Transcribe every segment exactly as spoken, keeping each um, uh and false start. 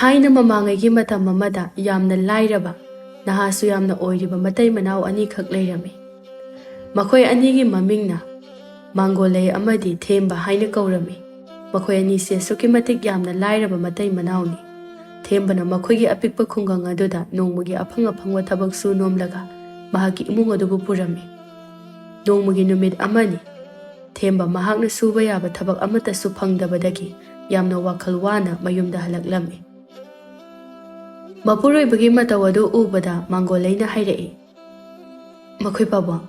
ꯊꯥꯏꯅ ꯃꯃꯥꯡꯉꯩꯒꯤ ꯃꯇꯝ ꯑꯃꯗ ꯌꯥꯝꯅ ꯂꯥꯏꯔꯕ, ꯅꯍꯥꯁꯨ ꯌꯥꯝꯅ ꯑꯣꯏꯔꯤꯕ ꯃꯇꯩ ꯃꯅꯥꯎ ꯑꯅꯤꯈꯛ ꯂꯩꯔꯝꯃꯤ꯫ ꯃꯈꯣꯏ ꯑꯅꯤꯒꯤ ꯃꯃꯤꯡꯅ ꯃꯥꯡꯒꯣꯂꯩ ꯑꯃꯗꯤ ꯊꯦꯝꯕ ꯍꯥꯏꯅ ꯀꯧꯔꯝꯃꯤ꯫ ꯃꯈꯣꯏ ꯑꯅꯤꯁꯦ ꯑꯁꯨꯛꯀꯤ ꯃꯇꯤꯛ ꯌꯥꯝꯅ ꯂꯥꯏꯔꯕ ꯃꯇꯩ ꯃꯅꯥꯎꯅꯤ꯫ ꯊꯦꯝꯕꯅ ꯃꯈꯣꯏꯒꯤ ꯑꯄꯤꯛꯄ ꯈꯨꯡꯒꯪ ꯑꯗꯨꯗ ꯅꯣꯡꯃꯒꯤ ꯑꯐꯪ ꯑꯐꯪꯕ ꯊꯕꯛ ꯁꯨ ꯅꯣꯝꯂꯒ ꯃꯍꯥꯛꯀꯤ ꯏꯃꯨꯡ ꯑꯗꯨꯕꯨ ꯄꯨꯔꯝꯃꯤ꯫ ꯅꯣꯡꯃꯒꯤ ꯅꯨꯃꯤꯠ ꯑꯃꯅꯤ, ꯊꯦꯝꯕ ꯃꯍꯥꯛꯅ ꯁꯨꯕ ꯌꯥꯕ ꯊꯕꯛ ꯑꯃꯠꯇꯁꯨ ꯐꯪꯗꯕꯗꯒꯤ ꯌꯥꯝꯅ ꯋꯥꯈꯜ ꯋꯥꯅ ꯃꯌꯨꯝꯗ ꯍꯜꯂꯛꯂꯝꯃꯤ꯫ ꯃꯄꯨꯔꯣꯏꯕꯒꯤ ꯃꯇꯧ ꯑꯗꯨ ꯎꯕꯗ ꯃꯥꯡꯒꯣꯂꯩꯅ ꯍꯥꯏꯔꯛꯏ, "ꯃꯈꯣꯏ ꯄꯥꯕꯨꯡ,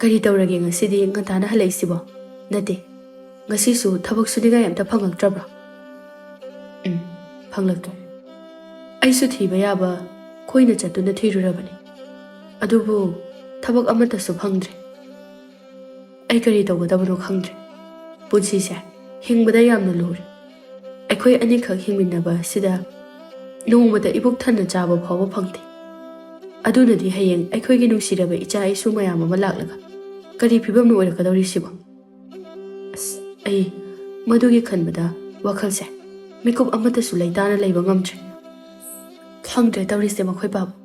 ꯀꯔꯤ ꯇꯧꯔꯒꯦ ꯉꯁꯤꯗꯤ ꯉꯟꯇꯥꯅ ꯍꯜꯂꯛꯏꯁꯤꯕꯣ? ꯅꯠꯇꯦ, ꯉꯁꯤꯁꯨ ꯊꯕꯛ ꯁꯨꯅꯤꯡꯉꯥꯏ ꯑꯝꯇ ꯐꯪꯉꯛꯇ꯭ꯔꯕ꯭ꯔꯣ?" "ꯎꯝ, ꯐꯪꯂꯛꯇ꯭ꯔꯦ꯫ ꯑꯩꯁꯨ ꯊꯤꯕ ꯌꯥꯕ ꯀꯣꯏꯅ ꯆꯠꯇꯨꯅ ꯊꯤꯔꯨꯔꯕꯅꯤ꯫ ꯑꯗꯨꯕꯨ ꯊꯕꯛ ꯑꯃꯠꯇꯁꯨ ꯐꯪꯗ꯭ꯔꯦ꯫ ꯑꯩ ꯀꯔꯤ ꯇꯧꯒꯗꯕꯅꯣ ꯈꯪꯗ꯭ꯔꯦ꯫ ꯄꯨꯟꯁꯤꯁꯦ ꯍꯤꯡꯕꯗ ꯌꯥꯝꯅ ꯂꯨꯔꯦ꯫ ꯑꯩꯈꯣꯏ ꯑꯅꯤꯈꯛ ꯍꯤꯡꯃꯤꯟꯅꯕ ꯑꯁꯤꯗ ꯅꯣꯡꯃꯇ ꯏꯕꯨꯛ ꯊꯟꯅ ꯆꯥꯕ ꯐꯥꯎꯕ ꯐꯪꯗꯦ꯫ ꯑꯗꯨꯅꯗꯤ ꯍꯌꯦꯡ ꯑꯩꯈꯣꯏꯒꯤ ꯅꯨꯡꯁꯤꯔꯕ ꯏꯆꯥ ꯏꯁꯨ ꯃꯌꯥꯝ ꯑꯃ ꯂꯥꯛꯂꯒ ꯀꯔꯤ ꯐꯤꯕꯝꯅ ꯑꯣꯏꯔꯛꯀꯗꯧꯔꯤꯁꯤꯕꯣ? ꯑꯁ, ꯑꯩ ꯃꯗꯨꯒꯤ ꯈꯟꯕꯗ ꯋꯥꯈꯜꯁꯦ ꯃꯤꯀꯨꯞ ꯑꯃꯠꯇꯁꯨ ꯂꯩꯇꯥꯅ ꯂꯩꯕ ꯉꯝꯗ꯭ꯔꯦ꯫ ꯈꯪꯗ꯭ꯔꯦ ꯇꯧꯔꯤꯁꯦ ꯃꯈꯣꯏ ꯄꯥꯕꯨꯡ꯫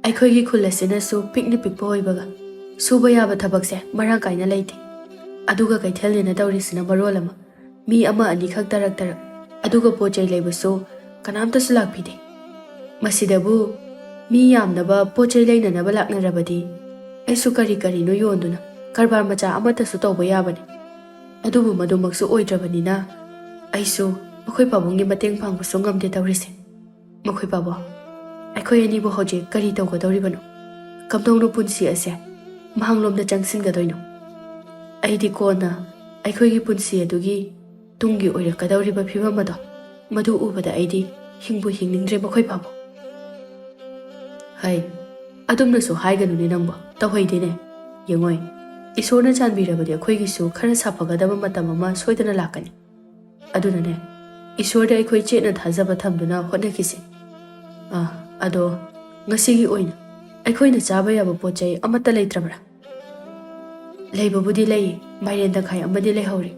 ꯑꯩꯈꯣꯏꯒꯤ ꯈꯨꯜ ꯑꯁꯤꯅꯁꯨ ꯄꯤꯛꯅ ꯄꯤꯛꯄ ꯑꯣꯏꯕꯒ ꯁꯨꯕ ꯌꯥꯕ ꯊꯕꯛꯁꯦ ꯃꯔꯥꯡ ꯀꯥꯏꯅ ꯂꯩꯇꯦ꯫ ꯑꯗꯨꯒ ꯀꯩꯊꯦꯜꯅꯦꯅ ꯇꯧꯔꯤꯁꯤꯅ ꯃꯔꯣꯜ ꯑꯃ ꯃꯤ ꯑꯃ ꯑꯅꯤꯈꯛ ꯇꯔꯛ ꯇꯔꯛ, ꯑꯗꯨꯒ ꯄꯣꯠ ꯆꯩ ꯂꯩꯕꯁꯨ ꯀꯅꯥꯝꯇꯁꯨ ꯂꯥꯛꯄꯤꯗꯦ꯫ ꯃꯁꯤꯗꯕꯨ ꯃꯤ ꯌꯥꯝꯅꯕ ꯄꯣꯠ ꯆꯩ ꯂꯩꯅꯅꯕ ꯂꯥꯛꯅꯔꯕꯗꯤ ꯑꯩꯁꯨ ꯀꯔꯤ ꯀꯔꯤꯅꯣ ꯌꯣꯟꯗꯨꯅ ꯀꯔꯕꯥꯔ ꯃꯆꯥ ꯑꯃꯠꯇꯁꯨ ꯇꯧꯕ ꯌꯥꯕꯅꯤ꯫ ꯑꯗꯨꯕꯨ ꯃꯗꯨꯃꯛꯁꯨ ꯑꯣꯏꯗ꯭ꯔꯕꯅꯤꯅ ꯑꯩꯁꯨ ꯃꯈꯣꯏ ꯄꯥꯕꯨꯡꯒꯤ ꯃꯇꯦꯡ ꯄꯥꯡꯕꯁꯨ ꯉꯝꯗꯦ ꯇꯧꯔꯤꯁꯦ꯫ ꯃꯈꯣꯏ ꯄꯥꯕꯨꯡ, ꯑꯩꯈꯣꯏ ꯑꯅꯤꯕꯨ ꯍꯧꯖꯤꯛ ꯀꯔꯤ ꯇꯧꯒꯗꯧꯔꯤꯕꯅꯣ? ꯀꯝꯗꯧꯅ ꯄꯨꯟꯁꯤ ꯑꯁꯦ ꯃꯥꯡꯂꯣꯝꯗ ꯆꯪꯁꯤꯟꯒꯗꯣꯏꯅꯣ? ꯑꯩꯗꯤ ꯀꯣꯟꯅ ꯑꯩꯈꯣꯏꯒꯤ ꯄꯨꯟꯁꯤ ꯑꯗꯨꯒꯤ ꯇꯨꯡꯒꯤ ꯑꯣꯏꯔꯛꯀꯗꯧꯔꯤꯕ ꯐꯤꯕꯝ ꯑꯗꯣ, ꯃꯗꯨ ꯎꯕꯗ ꯑꯩꯗꯤ ꯍꯤꯡꯕꯨ ꯍꯤꯡꯅꯤꯡꯗ꯭ꯔꯦ ꯃꯈꯣꯏ ꯄꯥꯕꯨꯡ꯫ ꯍꯩ, ꯑꯗꯨꯝꯅꯁꯨ ꯍꯥꯏꯒꯅꯨꯅꯦ ꯅꯪꯕꯣ, ꯇꯧꯍꯩꯗꯦꯅꯦ꯫ ꯌꯦꯡꯉꯣꯏ, ꯏꯁꯣꯔꯅ ꯆꯥꯟꯕꯤꯔꯕꯗꯤ ꯑꯩꯈꯣꯏꯒꯤꯁꯨ ꯈꯔ ꯁꯥꯐꯒꯗꯕ ꯃꯇꯝ ꯑꯃ ꯁꯣꯏꯗꯅ ꯂꯥꯛꯀꯅꯤ꯫ ꯑꯗꯨꯅꯅꯦ, ꯏꯁꯣꯔꯗ ꯑꯩꯈꯣꯏ ꯆꯦꯠꯅ ꯊꯥꯖꯕ ꯊꯝꯗꯨꯅ ꯍꯣꯠꯅꯈꯤꯁꯦ꯫ ꯑꯥ, ꯑꯗꯣ ꯉꯁꯤꯒꯤ ꯑꯣꯏꯅ ꯑꯩꯈꯣꯏꯅ ꯆꯥꯕ ꯌꯥꯕ ꯄꯣꯠ ꯆꯩ ꯑꯃꯠꯇ ꯂꯩꯇ꯭ꯔꯕ꯭ꯔꯥ? ꯂꯩꯕꯕꯨꯗꯤ ꯂꯩ, ꯃꯥꯏꯔꯦꯟ ꯇꯪꯈꯥꯏ ꯑꯃꯗꯤ ꯂꯩꯍꯧꯔꯤ꯫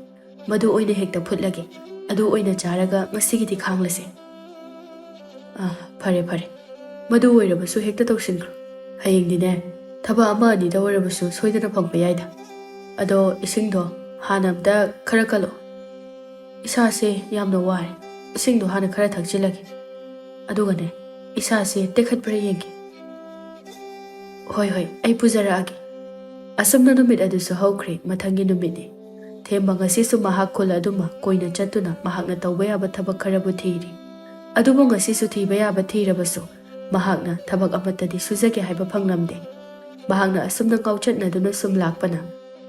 ꯃꯗꯨ ꯑꯣꯏꯅ ꯍꯦꯛꯇ ꯐꯨꯠꯂꯒꯦ꯫ ꯑꯗꯨ ꯑꯣꯏꯅ ꯆꯥꯔꯒ ꯉꯁꯤꯒꯤꯗꯤ ꯈꯥꯡꯂꯁꯦ꯫ ꯑꯥ, ꯐꯔꯦ, ꯐꯔꯦ꯫ ꯃꯗꯨ ꯑꯣꯏꯔꯕꯁꯨ ꯍꯦꯛꯇ ꯇꯧꯁꯤꯟꯈ꯭ꯔꯣ꯫ ꯍꯌꯦꯡꯗꯤꯅꯦ, ꯊꯕꯛ ꯑꯃ ꯑꯅꯤꯗ ꯑꯣꯏꯔꯕꯁꯨ ꯁꯣꯏꯗꯅ ꯐꯪꯕ ꯌꯥꯏꯗ꯫ ꯑꯗꯣ ꯏꯁꯤꯡꯗꯣ ꯍꯥꯟꯅ ꯑꯝꯇ ꯈꯔ ꯀꯜꯂꯛꯑꯣ꯫ ꯏꯁꯥꯁꯦ ꯌꯥꯝꯅ ꯋꯥꯔꯦ꯫ ꯏꯁꯤꯡꯗꯣ ꯍꯥꯟꯅ ꯈꯔ ꯊꯛꯆꯤꯜꯂꯒꯦ꯫ ꯑꯗꯨꯒꯅꯦ, ꯏꯁꯥꯁꯦ ꯇꯦꯛꯈꯠꯄ꯭ꯔꯥ ꯌꯦꯡꯒꯦ꯫ ꯍꯣꯏ, ꯍꯣꯏ, ꯑꯩ ꯄꯨꯖꯔꯛꯑꯒꯦ꯫ ꯑꯁꯨꯝꯅ ꯅꯨꯃꯤꯠ ꯑꯗꯨꯁꯨ ꯍꯧꯈ꯭ꯔꯦ꯫ ꯃꯊꯪꯒꯤ ꯅꯨꯃꯤꯠꯅꯤ꯫ ꯊꯦꯝꯕ ꯉꯁꯤꯁꯨ ꯃꯍꯥꯛ ꯈꯨꯜ ꯑꯗꯨꯃ ꯀꯣꯏꯅ ꯆꯠꯇꯨꯅ ꯃꯍꯥꯛꯅ ꯇꯧꯕ ꯌꯥꯕ ꯊꯕꯛ ꯈꯔꯕꯨ ꯊꯤꯔꯤ꯫ ꯑꯗꯨꯕꯨ ꯉꯁꯤꯁꯨ ꯊꯤꯕ ꯌꯥꯕ ꯊꯤꯔꯕꯁꯨ ꯃꯍꯥꯛꯅ ꯊꯕꯛ ꯑꯃꯠꯇꯗꯤ ꯁꯨꯖꯒꯦ ꯍꯥꯏꯕ ꯐꯪꯂꯝꯗꯦ꯫ ꯃꯍꯥꯛꯅ ꯑꯁꯨꯝꯅ ꯉꯥꯎꯆꯠꯅꯗꯨꯅ ꯁꯨꯝ ꯂꯥꯛꯄꯅ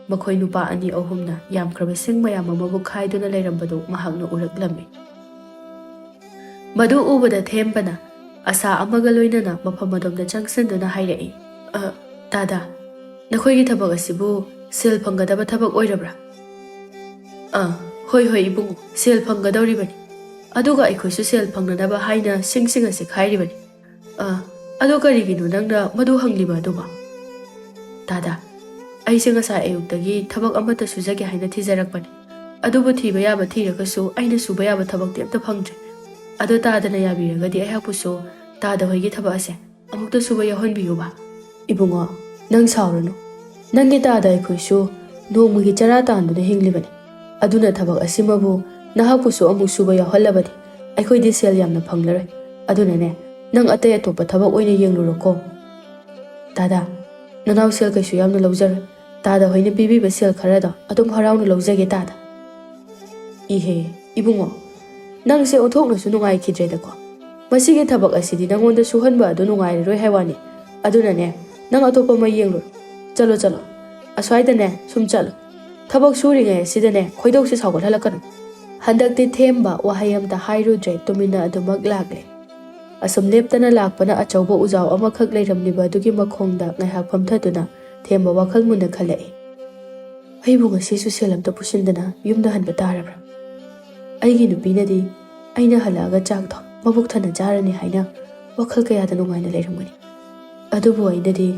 ꯃꯈꯣꯏ ꯅꯨꯄꯥ ꯑꯅꯤ ꯑꯍꯨꯝꯅ ꯌꯥꯝꯈ꯭ꯔꯕ ꯁꯤꯡ ꯃꯌꯥꯝ ꯑꯃꯕꯨ ꯈꯥꯏꯗꯨꯅ ꯂꯩꯔꯝꯕꯗꯨ ꯃꯍꯥꯛꯅ ꯎꯔꯛꯂꯝꯃꯤ꯫ ꯃꯗꯨ ꯎꯕꯗ ꯊꯦꯝꯕꯅ ꯑꯁꯥ ꯑꯃꯒ ꯂꯣꯏꯅꯅ ꯃꯐꯝ ꯑꯗꯣꯝꯗ ꯆꯪꯁꯤꯟꯗꯨꯅ ꯍꯥꯏꯔꯛꯏ, "ꯑ, ꯇꯥꯗꯥ, ꯅꯈꯣꯏꯒꯤ ꯊꯕꯛ ꯑꯁꯤꯕꯨ ꯁꯦꯜ ꯐꯪꯒꯗꯕ ꯊꯕꯛ ꯑꯣꯏꯔꯕ꯭ꯔꯥ?" "ꯑ, ꯍꯣꯏ, ꯍꯣꯏ, ꯏꯕꯨꯡꯉꯣ, ꯁꯦꯜ ꯐꯪꯒꯗꯧꯔꯤꯕꯅꯤ꯫ ꯑꯗꯨꯒ ꯑꯩꯈꯣꯏꯁꯨ ꯁꯦꯜ ꯐꯪꯅꯅꯕ ꯍꯥꯏꯅ ꯁꯤꯡꯁꯤꯡ ꯑꯁꯤ ꯈꯥꯏꯔꯤꯕꯅꯤ꯫ ꯑ, ꯑꯗꯣ ꯀꯔꯤꯒꯤꯅꯣ ꯅꯪꯅ ꯃꯗꯨ ꯍꯪꯂꯤꯕ ꯑꯗꯨꯕꯣ?" "ꯇꯥꯗꯥ, ꯑꯩꯁꯦ ꯉꯁꯥꯏ ꯑꯌꯨꯛꯇꯒꯤ ꯊꯕꯛ ꯑꯃꯠꯇ ꯁꯨꯖꯒꯦ ꯍꯥꯏꯅ ꯊꯤꯖꯔꯛꯄꯅꯤ꯫ ꯑꯗꯨꯕꯨ ꯊꯤꯕ ꯌꯥꯕ ꯊꯤꯔꯒꯁꯨ ꯑꯩꯅ ꯁꯨꯕ ꯌꯥꯕ ꯊꯕꯛꯇꯤ ꯑꯝꯇ ꯐꯪꯗ꯭ꯔꯦ꯫ ꯑꯗꯣ ꯇꯥꯗꯅ ꯌꯥꯕꯤꯔꯒꯗꯤ ꯑꯩꯍꯥꯛꯄꯨꯁꯨ ꯇꯥꯗ ꯍꯣꯏꯒꯤ ꯊꯕꯛ ꯑꯁꯦ ꯑꯃꯨꯛꯇ ꯁꯨꯕ ꯌꯥꯎꯍꯟꯕꯤꯌꯨꯕ꯫" "ꯏꯕꯨꯡꯉꯣ, ꯅꯪ ꯁꯥꯎꯔꯅꯨ꯫ ꯅꯪꯒꯤ ꯇꯥꯗ ꯑꯩꯈꯣꯏꯁꯨ ꯅꯣꯡꯃꯒꯤ ꯆꯔꯥ ꯇꯥꯟꯗꯨꯅ ꯍꯤꯡꯂꯤꯕꯅꯤ꯫ ꯑꯗꯨꯅ ꯊꯕꯛ ꯑꯁꯤꯃꯕꯨ ꯅꯍꯥꯛꯄꯨꯁꯨ ꯑꯃꯨꯛ ꯁꯨꯕ ꯌꯥꯎꯍꯜꯂꯕꯗꯤ ꯑꯩꯈꯣꯏꯗꯤ ꯁꯦꯜ ꯌꯥꯝꯅ ꯐꯪꯂꯔꯣꯏ꯫ ꯑꯗꯨꯅꯅꯦ, ꯅꯪ ꯑꯇꯩ ꯑꯇꯣꯞꯄ ꯊꯕꯛ ꯑꯣꯏꯅ ꯌꯦꯡꯂꯨꯔꯣꯀꯣ꯫" "ꯇꯥꯗꯥ, ꯅꯅꯥꯎ ꯁꯦꯜ ꯀꯩꯁꯨ ꯌꯥꯝꯅ ꯂꯧꯖꯔꯣꯏ꯫ ꯇꯥꯗ ꯍꯣꯏꯅ ꯄꯤꯕꯤꯕ ꯁꯦꯜ ꯈꯔꯗꯣ ꯑꯗꯨꯝ ꯍꯔꯥꯎꯅ ꯂꯧꯖꯒꯦ ꯇꯥꯗ꯫" "ꯏꯍꯦ, ꯏꯕꯨꯡꯉꯣ, ꯅꯪꯁꯦ ꯑꯣꯟꯊꯣꯛꯅꯁꯨ ꯅꯨꯡꯉꯥꯏꯈꯤꯗ꯭ꯔꯦꯗꯀꯣ꯫ ꯃꯁꯤꯒꯤ ꯊꯕꯛ ꯑꯁꯤꯗꯤ ꯅꯪꯉꯣꯟꯗ ꯁꯨꯍꯟꯕ ꯑꯗꯨ ꯅꯨꯡꯉꯥꯏꯔꯔꯣꯏ ꯍꯥꯏ ꯋꯥꯅꯤ꯫ ꯑꯗꯨꯅꯅꯦ, ꯅꯪ ꯑꯇꯣꯞꯄ ꯑꯃ ꯌꯦꯡꯂꯨꯔꯣ꯫ ꯆꯠꯂꯣ, ꯆꯠꯂꯣ꯫ ꯑꯁ꯭ꯋꯥꯏꯗꯅꯦ, ꯁꯨꯝ ꯆꯠꯂꯣ꯫ ꯊꯕꯛ ꯁꯨꯔꯤꯉꯩ ꯑꯁꯤꯗꯅꯦ, ꯈꯣꯏꯗꯧꯁꯦ ꯁꯥꯎꯒꯠꯍꯜꯂꯛꯀꯅꯨ꯫" ꯍꯟꯗꯛꯇꯤ ꯊꯦꯝꯕ ꯋꯥꯍꯩ ꯑꯝꯇ ꯍꯥꯏꯔꯨꯗ꯭ꯔꯦ, ꯇꯨꯃꯤꯟꯅ ꯑꯗꯨꯃꯛ ꯂꯥꯛꯂꯦ꯫ ꯑꯁꯨꯝ ꯂꯦꯞꯇꯅ ꯂꯥꯛꯄꯅ ꯑꯆꯧꯕ ꯎꯖꯥꯎ ꯑꯃꯈꯛ ꯂꯩꯔꯝꯂꯤꯕ ꯑꯗꯨꯒꯤ ꯃꯈꯣꯡꯗ ꯉꯥꯏꯍꯥꯛ ꯐꯝꯊꯗꯨꯅ ꯊꯦꯝꯕ ꯋꯥꯈꯜ ꯃꯨꯟꯅ ꯈꯜꯂꯛꯏ꯫ "ꯑꯩꯕꯨ ꯉꯁꯤꯁꯨ ꯁꯦꯜ ꯑꯝꯇ ꯄꯨꯁꯤꯟꯗꯅ ꯌꯨꯝꯗ ꯍꯟꯕ ꯇꯥꯔꯕ꯭ꯔꯥ? ꯑꯩꯒꯤ ꯅꯨꯄꯤꯅꯗꯤ ꯑꯩꯅ ꯍꯜꯂꯛꯑꯒ ꯆꯥꯛꯇꯣ ꯃꯕꯨꯛ ꯊꯟꯅ ꯆꯥꯔꯅꯤ ꯍꯥꯏꯅ ꯋꯥꯈꯜ ꯀꯌꯥꯗ ꯅꯨꯡꯉꯥꯏꯅ ꯂꯩꯔꯝꯒꯅꯤ꯫ ꯑꯗꯨꯕꯨ ꯑꯩꯅꯗꯤ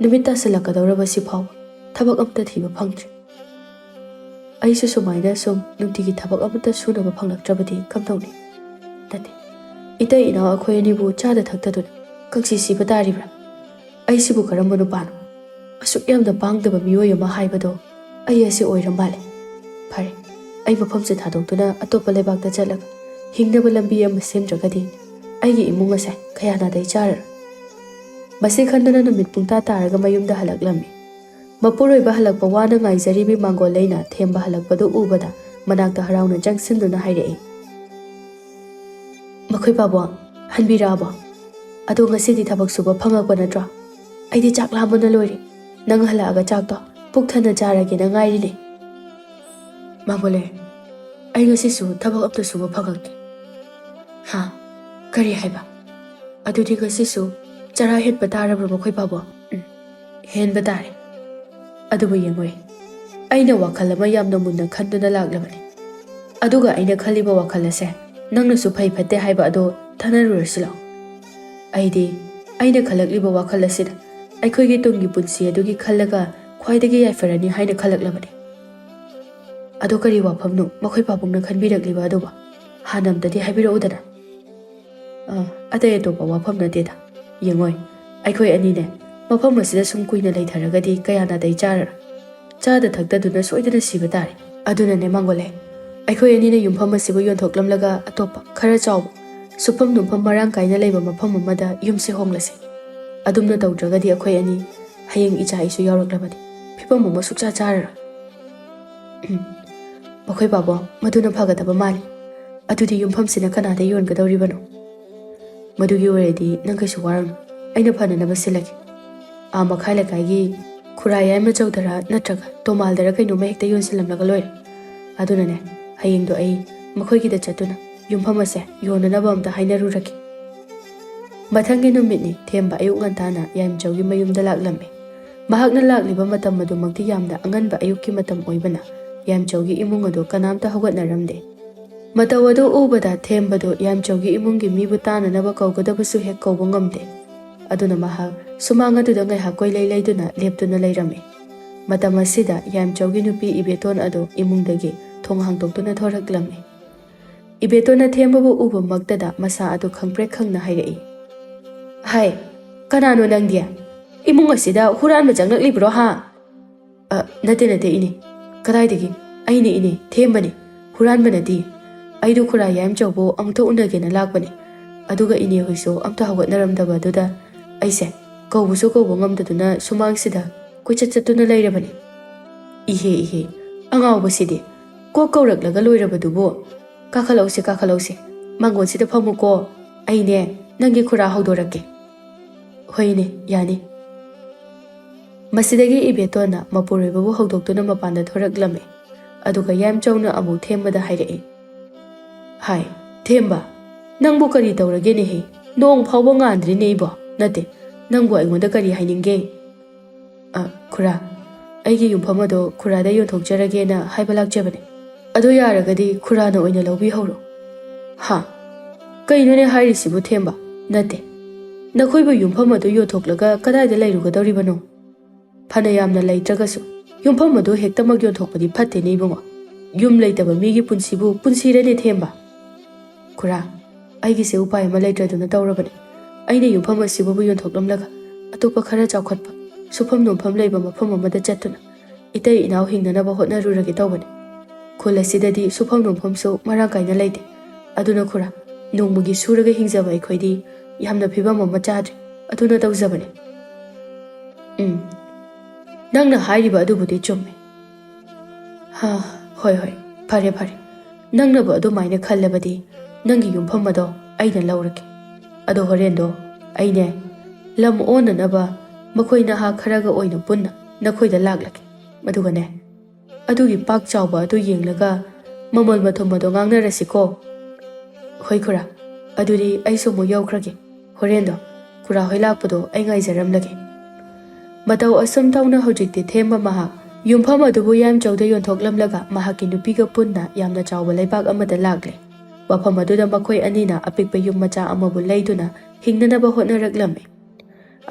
ꯅꯨꯃꯤꯠ ꯇꯥꯁꯤꯜꯂꯛꯀꯗꯧꯔꯕ ꯁꯤꯐꯥꯎꯕ ꯊꯕꯛ ꯑꯝꯇ ꯊꯤꯕ ꯐꯪꯗ꯭ꯔꯤ꯫ ꯑꯩꯁꯨ ꯁꯨꯃꯥꯏꯅ ꯁꯨꯝ ꯅꯨꯡꯇꯤꯒꯤ ꯊꯕꯛ ꯑꯃꯠꯇ ꯁꯨꯅꯕ ꯐꯪꯂꯛꯇ꯭ꯔꯕꯗꯤ ꯀꯝꯗꯧꯅꯤ? ꯅꯠꯇꯦ, ꯏꯇꯩ ꯏꯅꯥꯎ ꯑꯩꯈꯣꯏ ꯑꯅꯤꯕꯨ ꯆꯥꯗ ꯊꯛꯇꯗꯨꯅ ꯀꯛꯁꯤ ꯁꯤꯕ ꯇꯥꯔꯤꯕ꯭ꯔꯥ? ꯑꯩꯁꯤꯕꯨ ꯀꯔꯝꯕ ꯅꯨꯄꯥꯅꯣ? ꯑꯁꯨꯛ ꯌꯥꯝꯅ ꯄꯥꯡꯗꯕ ꯃꯤꯑꯣꯏ ꯑꯃ ꯍꯥꯏꯕꯗꯣ ꯑꯩ ꯑꯁꯤ ꯑꯣꯏꯔ ꯃꯥꯜꯂꯦ꯫ ꯐꯔꯦ, ꯑꯩ ꯃꯐꯝꯁꯦ ꯊꯥꯗꯣꯛꯇꯨꯅ ꯑꯇꯣꯞꯄ ꯂꯩꯕꯥꯛꯇ ꯆꯠꯂꯒ ꯍꯤꯡꯅꯕ ꯂꯝꯕꯤ ꯑꯃ ꯁꯦꯝꯗ꯭ꯔꯒꯗꯤ ꯑꯩꯒꯤ ꯏꯃꯨꯡ ꯑꯁꯦ ꯀꯌꯥ ꯅꯥꯗꯩ ꯆꯥꯔꯔꯣꯏ꯫ ꯃꯁꯤ ꯈꯟꯗꯨꯅ ꯅꯨꯃꯤꯠ ꯄꯨꯡꯇꯥ ꯇꯥꯔꯒ ꯃꯌꯨꯝꯗ ꯍꯜꯂꯛꯂꯝꯃꯤ꯫ ꯃꯄꯨꯔꯣꯏꯕ ꯍꯜꯂꯛꯄ ꯋꯥꯅ ꯉꯥꯏꯖꯔꯤꯕꯤ ꯃꯥꯡꯒꯣꯜ ꯂꯩꯅ ꯊꯦꯝꯕ ꯍꯜꯂꯛꯄꯗꯨ ꯎꯕꯗ ꯃꯅꯥꯛꯇ ꯍꯔꯥꯎꯅ ꯆꯪꯁꯤꯟꯗꯨꯅ ꯍꯥꯏꯔꯛꯏ, "ꯃꯈꯣꯏ ꯄꯥꯕꯨꯡ, ꯍꯟꯕꯤꯔꯛꯑꯕꯣ? ꯑꯗꯣ ꯉꯁꯤꯗꯤ ꯊꯕꯛ ꯁꯨꯕ ꯐꯪꯉꯛꯄ ꯅꯠꯇ꯭ꯔꯣ? ꯑꯩꯗꯤ ꯆꯥꯛ ꯂꯥꯝꯕꯅ ꯂꯣꯏꯔꯦ꯫ ꯅꯪ ꯍꯜꯂꯛꯑꯒ ꯆꯥꯛꯇꯣ ꯄꯨꯛ ꯊꯟꯅ ꯆꯥꯔꯒꯦꯅ ꯉꯥꯏꯔꯤꯅꯦ꯫" "ꯃꯥꯡꯒꯣꯜ ꯂꯩ, ꯑꯩ ꯉꯁꯤꯁꯨ ꯊꯕꯛ ꯑꯝꯇ ꯁꯨꯕ ꯐꯪꯉꯛꯇꯦ꯫" "ꯍꯥ? ꯀꯔꯤ ꯍꯥꯏꯕ? ꯑꯗꯨꯗꯤ ꯉꯁꯤꯁꯨ ꯆꯔꯥ ꯍꯦꯟꯕ ꯇꯥꯔꯕ꯭ꯔꯣ ꯃꯈꯣꯏ ꯄꯥꯕꯨꯡ?" "ꯎꯝ, ꯍꯦꯟꯕ ꯇꯥꯔꯦ꯫ ꯑꯗꯨꯕꯨ ꯌꯦꯡꯉꯣꯏ, ꯑꯩꯅ ꯋꯥꯈꯜ ꯑꯃ ꯌꯥꯝꯅ ꯃꯨꯟꯅ ꯈꯟꯗꯨꯅ ꯂꯥꯛꯂꯕꯅꯤ꯫ ꯑꯗꯨꯒ ꯑꯩꯅ ꯈꯜꯂꯤꯕ ꯋꯥꯈꯜ ꯑꯁꯦ ꯅꯪꯅꯁꯨ ꯐꯩ ꯐꯠꯇꯦ ꯍꯥꯏꯕ ꯑꯗꯣ ꯊꯥꯅꯔꯨꯔꯁꯤ ꯂꯥꯛꯑꯣ꯫ ꯑꯩꯗꯤ ꯑꯩꯅ ꯈꯜꯂꯛꯂꯤꯕ ꯋꯥꯈꯜ ꯑꯁꯤꯗ ꯑꯩꯈꯣꯏꯒꯤ ꯇꯨꯡꯒꯤ ꯄꯨꯟꯁꯤ ꯑꯗꯨꯒꯤ ꯈꯜꯂꯒ ꯈ꯭ꯋꯥꯏꯗꯒꯤ ꯌꯥꯏꯐꯔꯅꯤ ꯍꯥꯏꯅ ꯈꯜꯂꯛꯂꯕꯅꯤ꯫ ꯑꯗꯣ ꯀꯔꯤ ꯋꯥꯐꯝꯅꯣ ꯃꯈꯣꯏ ꯄꯥꯕꯨꯡꯅ ꯈꯟꯕꯤꯔꯛꯂꯤꯕ ꯑꯗꯨꯕꯣ? ꯍꯥꯟꯅ ꯑꯝꯇꯗꯤ ꯍꯥꯏꯕꯤꯔꯛꯎꯗꯅ꯫" "ꯑ, ꯑꯇꯩ ꯑꯇꯣꯞꯄ ꯋꯥꯐꯝ ꯅꯠꯇꯦꯗ꯫ ꯌꯦꯡꯉꯣꯏ, ꯑꯩꯈꯣꯏ ꯑꯅꯤꯅꯦ ꯃꯐꯝ ꯑꯁꯤꯗ ꯁꯨꯝ ꯀꯨꯏꯅ ꯂꯩꯊꯔꯒꯗꯤ ꯀꯌꯥ ꯅꯥꯗꯩ ꯆꯥꯔꯔꯣꯏ꯫ ꯆꯥꯗ ꯊꯛꯇꯗꯨꯅ ꯁꯣꯏꯗꯅ ꯁꯤꯕ ꯇꯥꯔꯦ꯫ ꯑꯗꯨꯅꯅꯦ ꯃꯥꯡꯒꯣꯜꯂꯦ, ꯑꯩꯈꯣꯏ ꯑꯅꯤꯅ ꯌꯨꯝꯐꯝ ꯑꯁꯤꯕꯨ ꯌꯣꯟꯊꯣꯛꯂꯝꯂꯒ ꯑꯇꯣꯞꯄ ꯈꯔ ꯆꯥꯎꯕ ꯁꯨꯐꯝ ꯅꯣꯝꯐꯝ ꯃꯔꯥꯡ ꯀꯥꯏꯅ ꯂꯩꯕ ꯃꯐꯝ ꯑꯃꯗ ꯌꯨꯝꯁꯦ ꯍꯣꯡꯂꯁꯤ꯫ ꯑꯗꯨꯝꯅ ꯇꯧꯗ꯭ꯔꯒꯗꯤ ꯑꯩꯈꯣꯏ ꯑꯅꯤ ꯍꯌꯦꯡ ꯏꯆꯥ ꯏꯁꯨ ꯌꯥꯎꯔꯛꯂꯕꯗꯤ ꯐꯤꯕꯝ ꯑꯃ ꯁꯨꯛꯆꯥ ꯆꯥꯔꯔꯣꯏ꯫" "ꯎꯝ, ꯃꯈꯣꯏ ꯄꯥꯕꯨꯡ, ꯃꯗꯨꯅ ꯐꯒꯗꯕ ꯃꯥꯜꯂꯤ꯫ ꯑꯗꯨꯗꯤ ꯌꯨꯝꯐꯝꯁꯤꯅ ꯀꯅꯥꯗ ꯌꯣꯟꯒꯗꯧꯔꯤꯕꯅꯣ?" "ꯃꯗꯨꯒꯤ ꯑꯣꯏꯔꯗꯤ ꯅꯪ ꯀꯩꯁꯨ ꯋꯥꯔꯨꯅꯨ, ꯑꯩꯅ ꯐꯅꯅꯕ ꯁꯤꯜꯂꯒꯦ꯫ ꯑꯥ ꯃꯈꯥ ꯂꯩꯀꯥꯏꯒꯤ ꯈꯨꯔꯥ ꯌꯥꯏꯃ ꯆꯧꯗꯔꯥ ꯅꯠꯇ꯭ꯔꯒ ꯇꯣꯃꯥꯜꯗꯔ ꯀꯩꯅꯣꯝꯃ ꯍꯦꯛꯇ ꯌꯣꯟꯁꯤꯜꯂꯝꯂꯒ ꯂꯣꯏꯔꯦ꯫ ꯑꯗꯨꯅꯅꯦ, ꯍꯌꯦꯡꯗꯣ ꯑꯩ ꯃꯈꯣꯏꯒꯤꯗ ꯆꯠꯇꯨꯅ ꯌꯨꯝꯐꯝ ꯑꯁꯦ ꯌꯣꯟꯅꯅꯕ ꯑꯝꯇ ꯍꯥꯏꯅꯔꯨꯔꯒꯦ꯫" ꯃꯊꯪꯒꯤ ꯅꯨꯃꯤꯠꯅꯤ꯫ ꯊꯦꯝꯕ ꯑꯌꯨꯛ ꯉꯟꯇꯥꯅ ꯌꯥꯏꯃꯆꯧꯒꯤ ꯃꯌꯨꯝꯗ ꯂꯥꯛꯂꯝꯃꯤ꯫ ꯃꯍꯥꯛꯅ ꯂꯥꯛꯂꯤꯕ ꯃꯇꯝ ꯑꯗꯨꯃꯛꯇꯤ ꯌꯥꯝꯅ ꯑꯉꯟꯕ ꯑꯌꯨꯛꯀꯤ ꯃꯇꯝ ꯑꯣꯏꯕꯅ ꯌꯥꯏꯃꯆꯧꯒꯤ ꯏꯃꯨꯡ ꯑꯗꯨ ꯀꯅꯥꯝꯇ ꯍꯧꯒꯠꯅꯔꯝꯗꯦ꯫ ꯃꯇꯧ ꯑꯗꯨ ꯎꯕꯗ ꯊꯦꯝꯕꯗꯨ ꯌꯥꯏꯃꯆꯧꯒꯤ ꯏꯃꯨꯡꯒꯤ ꯃꯤꯕꯨ ꯇꯥꯅꯅꯕ ꯀꯧꯒꯗꯕꯁꯨ ꯍꯦꯛ ꯀꯧꯕ ꯉꯝꯗꯦ꯫ ꯑꯗꯨꯅ ꯃꯍꯥꯛ ꯁꯨꯃꯥꯡ ꯑꯗꯨꯗ ꯉꯥꯏꯍꯥꯛ ꯀꯣꯏꯂꯩ ꯂꯩꯗꯨꯅ ꯂꯦꯞꯇꯨꯅ ꯂꯩꯔꯝꯃꯤ꯫ ꯃꯇꯝ ꯑꯁꯤꯗ ꯌꯥꯏꯃꯆꯧꯒꯤ ꯅꯨꯄꯤ ꯏꯕꯦꯇꯣꯟ ꯑꯗꯨ ꯏꯃꯨꯡꯗꯒꯤ ꯊꯣꯡ ꯍꯥꯡꯗꯣꯛꯇꯨꯅ ꯊꯣꯔꯛꯂꯝꯃꯤ꯫ ꯏꯕꯦꯇꯣꯟꯅ ꯊꯦꯝꯕꯕꯨ ꯎꯕꯃꯛꯇꯗ ꯃꯁꯥ ꯑꯗꯨ ꯈꯪꯄ꯭ꯔꯦꯛ ꯈꯪꯅ ꯍꯥꯏꯔꯛꯏ꯫ "ꯍꯥꯏ, ꯀꯅꯥꯅꯣ ꯅꯪꯗꯤ? ꯏꯃꯨꯡ ꯑꯁꯤꯗ ꯍꯨꯔꯥꯟꯕ ꯆꯪꯂꯛꯂꯤꯕ꯭ꯔꯣ ꯍꯥ?" "ꯑ, ꯅꯠꯇꯦ, ꯅꯠꯇꯦ, ꯏꯅꯦ꯫ ꯀꯗꯥꯏꯗꯒꯤ? ꯑꯩꯅꯦ, ꯏꯅꯦ, ꯊꯦꯝꯕꯅꯦ꯫ ꯍꯨꯔꯥꯟꯕ ꯅꯠꯇꯦ꯫ ꯑꯩꯗꯨ ꯈꯨꯔꯥ ꯌꯥꯏꯃꯆꯧꯕꯨ ꯑꯃꯨꯛꯇ ꯎꯅꯒꯦꯅ ꯂꯥꯛꯄꯅꯦ꯫ ꯑꯗꯨꯒ ꯏꯅꯦ ꯍꯣꯏꯁꯨ ꯑꯝꯇ ꯍꯧꯒꯠꯅꯔꯝꯗꯕ ꯑꯗꯨꯗ ꯑꯩꯁꯦ ꯀꯧꯕꯁꯨ ꯀꯧꯕ ꯉꯝꯗꯗꯨꯅ ꯁꯨꯃꯥꯡꯁꯤꯗ ꯀꯣꯏꯆꯠ ꯆꯠꯇꯨꯅ ꯂꯩꯔꯕꯅꯤ꯫" "ꯏꯍꯦ, ꯏꯍꯦ, ꯑꯉꯥꯎꯕꯁꯤꯗꯤ! ꯀꯣꯛ ꯀꯧꯔꯛꯂꯒ ꯂꯣꯏꯔꯕꯗꯨꯕꯨ꯫ ꯀꯥꯈꯠꯂꯛꯎꯁꯦ, ꯀꯥꯈꯠꯂꯛꯎꯁꯦ꯫ ꯃꯥꯡꯒꯣꯟꯁꯤꯗ ꯐꯝꯃꯨꯀꯣ꯫ ꯑꯩꯅꯦ, ꯅꯪꯒꯤ ꯈꯨꯔꯥ ꯍꯧꯗꯣꯔꯛꯀꯦ꯫" "ꯍꯣꯏꯅꯦ, ꯌꯥꯅꯤ꯫" ꯃꯁꯤꯗꯒꯤ ꯏꯕꯦꯇꯣꯟꯅ ꯃꯄꯨꯔꯣꯏꯕꯕꯨ ꯍꯧꯗꯣꯛꯇꯨꯅ ꯃꯄꯥꯟꯗ ꯊꯣꯔꯛꯂꯝꯃꯤ꯫ ꯑꯗꯨꯒ ꯌꯥꯏꯃꯆꯧꯅ ꯑꯃꯨꯛ ꯊꯦꯝꯕꯗ ꯍꯥꯏꯔꯛꯏ꯫ "ꯍꯥꯏ, ꯊꯦꯝꯕ, ꯅꯪꯕꯨ ꯀꯔꯤ ꯇꯧꯔꯒꯦꯅꯦꯍꯦ? ꯅꯣꯡ ꯐꯥꯎꯕ ꯉꯥꯟꯗ꯭ꯔꯤꯅꯦ ꯑꯩꯕꯣ꯫ ꯅꯠꯇꯦ, ꯅꯪꯕꯨ ꯑꯩꯉꯣꯟꯗ ꯀꯔꯤ ꯍꯥꯏꯅꯤꯡꯒꯦ?" "ꯑ, ꯈꯨꯔꯥ, ꯑꯩꯒꯤ ꯌꯨꯝꯐꯝ ꯑꯗꯣ ꯈꯨꯔꯥꯗ ꯌꯣꯟꯊꯣꯛꯆꯔꯒꯦꯅ ꯍꯥꯏꯕ ꯂꯥꯛꯆꯕꯅꯦ꯫ ꯑꯗꯨ ꯌꯥꯔꯒꯗꯤ ꯈꯨꯔꯥꯅ ꯑꯣꯏꯅ ꯂꯧꯕꯤꯍꯧꯔꯣ꯫" "ꯍꯥ? ꯀꯩꯅꯣꯅꯦ ꯍꯥꯏꯔꯤꯁꯤꯕꯨ ꯊꯦꯝꯕ? ꯅꯠꯇꯦ, ꯅꯈꯣꯏꯕꯨ ꯌꯨꯝꯐꯝ ꯑꯗꯨ ꯌꯣꯟꯊꯣꯛꯂꯒ ꯀꯗꯥꯏꯗ ꯂꯩꯔꯨꯒꯗꯧꯔꯤꯕꯅꯣ? ꯐꯅ ꯌꯥꯝꯅ ꯂꯩꯇ꯭ꯔꯒꯁꯨ ꯌꯨꯝꯐꯝ ꯑꯗꯨ ꯍꯦꯛꯇꯃꯛ ꯌꯣꯟꯊꯣꯛꯄꯗꯤ ꯐꯠꯇꯦꯅꯦ ꯏꯕꯨꯡꯉꯣ꯫ ꯌꯨꯝ ꯂꯩꯇꯕ ꯃꯤꯒꯤ ꯄꯨꯟꯁꯤꯕꯨ ꯄꯨꯟꯁꯤꯔꯅꯦ ꯊꯦꯝꯕ?" "ꯈꯨꯔꯥ, ꯑꯩꯒꯤꯁꯦ ꯎꯄꯥꯏ ꯑꯃ ꯂꯩꯇ꯭ꯔꯗꯨꯅ ꯇꯧꯔꯕꯅꯤ꯫ ꯑꯩꯅ ꯌꯨꯝꯐꯝ ꯑꯁꯤꯕꯨ ꯌꯣꯟꯊꯣꯛꯂꯝꯂꯒ ꯑꯇꯣꯞꯄ ꯈꯔ ꯆꯥꯎꯈꯠꯄ, ꯁꯨꯐꯝ ꯅꯣꯝꯐꯝ ꯂꯩꯕ ꯃꯐꯝ ꯑꯃꯗ ꯆꯠꯇꯨꯅ ꯏꯇꯩ ꯏꯅꯥꯎ ꯍꯤꯡꯅꯅꯕ ꯍꯣꯠꯅꯔꯨꯔꯒꯦ ꯇꯧꯕꯅꯤ꯫ ꯈꯨꯜ ꯑꯁꯤꯗꯗꯤ ꯁꯨꯐꯝ ꯅꯣꯝꯐꯝꯁꯨ ꯃꯔꯥꯡ ꯀꯥꯏꯅ ꯂꯩꯇꯦ꯫ ꯑꯗꯨꯅ ꯈꯨꯔꯥ, ꯅꯣꯡꯃꯒꯤ ꯁꯨꯔꯒ ꯍꯤꯡꯖꯕ ꯑꯩꯈꯣꯏꯗꯤ ꯌꯥꯝꯅ ꯐꯤꯕꯝ ꯑꯃ ꯆꯥꯗ꯭ꯔꯦ꯫ ꯑꯗꯨꯅ ꯇꯧꯖꯕꯅꯤ꯫" "ꯎꯝ, ꯅꯪꯅ ꯍꯥꯏꯔꯤꯕ ꯑꯗꯨꯕꯨꯗꯤ ꯆꯨꯝꯃꯤ꯫" "ꯍꯥ, ꯍꯣꯏ, ꯍꯣꯏ, ꯐꯔꯦ, ꯐꯔꯦ꯫ ꯅꯪꯅꯕꯨ ꯑꯗꯨꯃꯥꯏꯅ ꯈꯜꯂꯕꯗꯤ ꯅꯪꯒꯤ ꯌꯨꯝꯐꯝ ꯑꯗꯣ ꯑꯩꯅ ꯂꯧꯔꯒꯦ꯫ ꯑꯗꯣ ꯍꯣꯔꯦꯟꯗꯣ ꯑꯩꯅꯦ ꯂꯝ ꯑꯣꯟꯅꯅꯕ ꯃꯈꯣꯏ ꯅꯍꯥ ꯈꯔꯒ ꯑꯣꯏꯅ ꯄꯨꯟꯅ ꯅꯈꯣꯏꯗ ꯂꯥꯛꯂꯒꯦ꯫ ꯑꯗꯨꯒꯅꯦ, ꯑꯗꯨꯒꯤ ꯄꯥꯛ ꯆꯥꯎꯕ ꯑꯗꯨ ꯌꯦꯡꯂꯒ ꯃꯃꯜ ꯃꯊꯨꯝ ꯑꯗꯣ ꯉꯥꯡꯅꯔꯁꯤꯀꯣ꯫" "ꯍꯣꯏ ꯈꯨꯔꯥ, ꯑꯗꯨꯗꯤ ꯑꯩꯁꯨ ꯑꯃꯨꯛ ꯌꯧꯈ꯭ꯔꯒꯦ꯫ ꯍꯣꯔꯦꯟꯗꯣ ꯈꯨꯔꯥ ꯍꯣꯏ ꯂꯥꯛꯄꯗꯣ ꯑꯩ ꯉꯥꯏꯖꯔꯝꯂꯒꯦ꯫" ꯃꯇꯧ ꯑꯁꯨꯝ ꯇꯧꯅ ꯍꯧꯖꯤꯛꯇꯤ ꯊꯦꯝꯕ ꯃꯍꯥꯛ ꯌꯨꯝꯐꯝ ꯑꯗꯨꯕꯨ ꯌꯥꯏꯃꯆꯧꯗ ꯌꯣꯟꯊꯣꯛꯂꯝꯂꯒ ꯃꯍꯥꯛꯀꯤ ꯅꯨꯄꯤꯒ ꯄꯨꯟꯅ ꯌꯥꯝꯅ ꯆꯥꯎꯕ ꯂꯩꯕꯥꯛ ꯑꯃꯗ ꯂꯥꯛꯂꯦ꯫ ꯃꯐꯝ ꯑꯗꯨꯗ ꯃꯈꯣꯏ ꯑꯅꯤꯅ ꯑꯄꯤꯛꯄ ꯌꯨꯝ ꯃꯆꯥ ꯑꯃꯕꯨ ꯂꯩꯗꯨꯅ ꯍꯤꯡꯅꯅꯕ ꯍꯣꯠꯅꯔꯛꯂꯝꯃꯤ꯫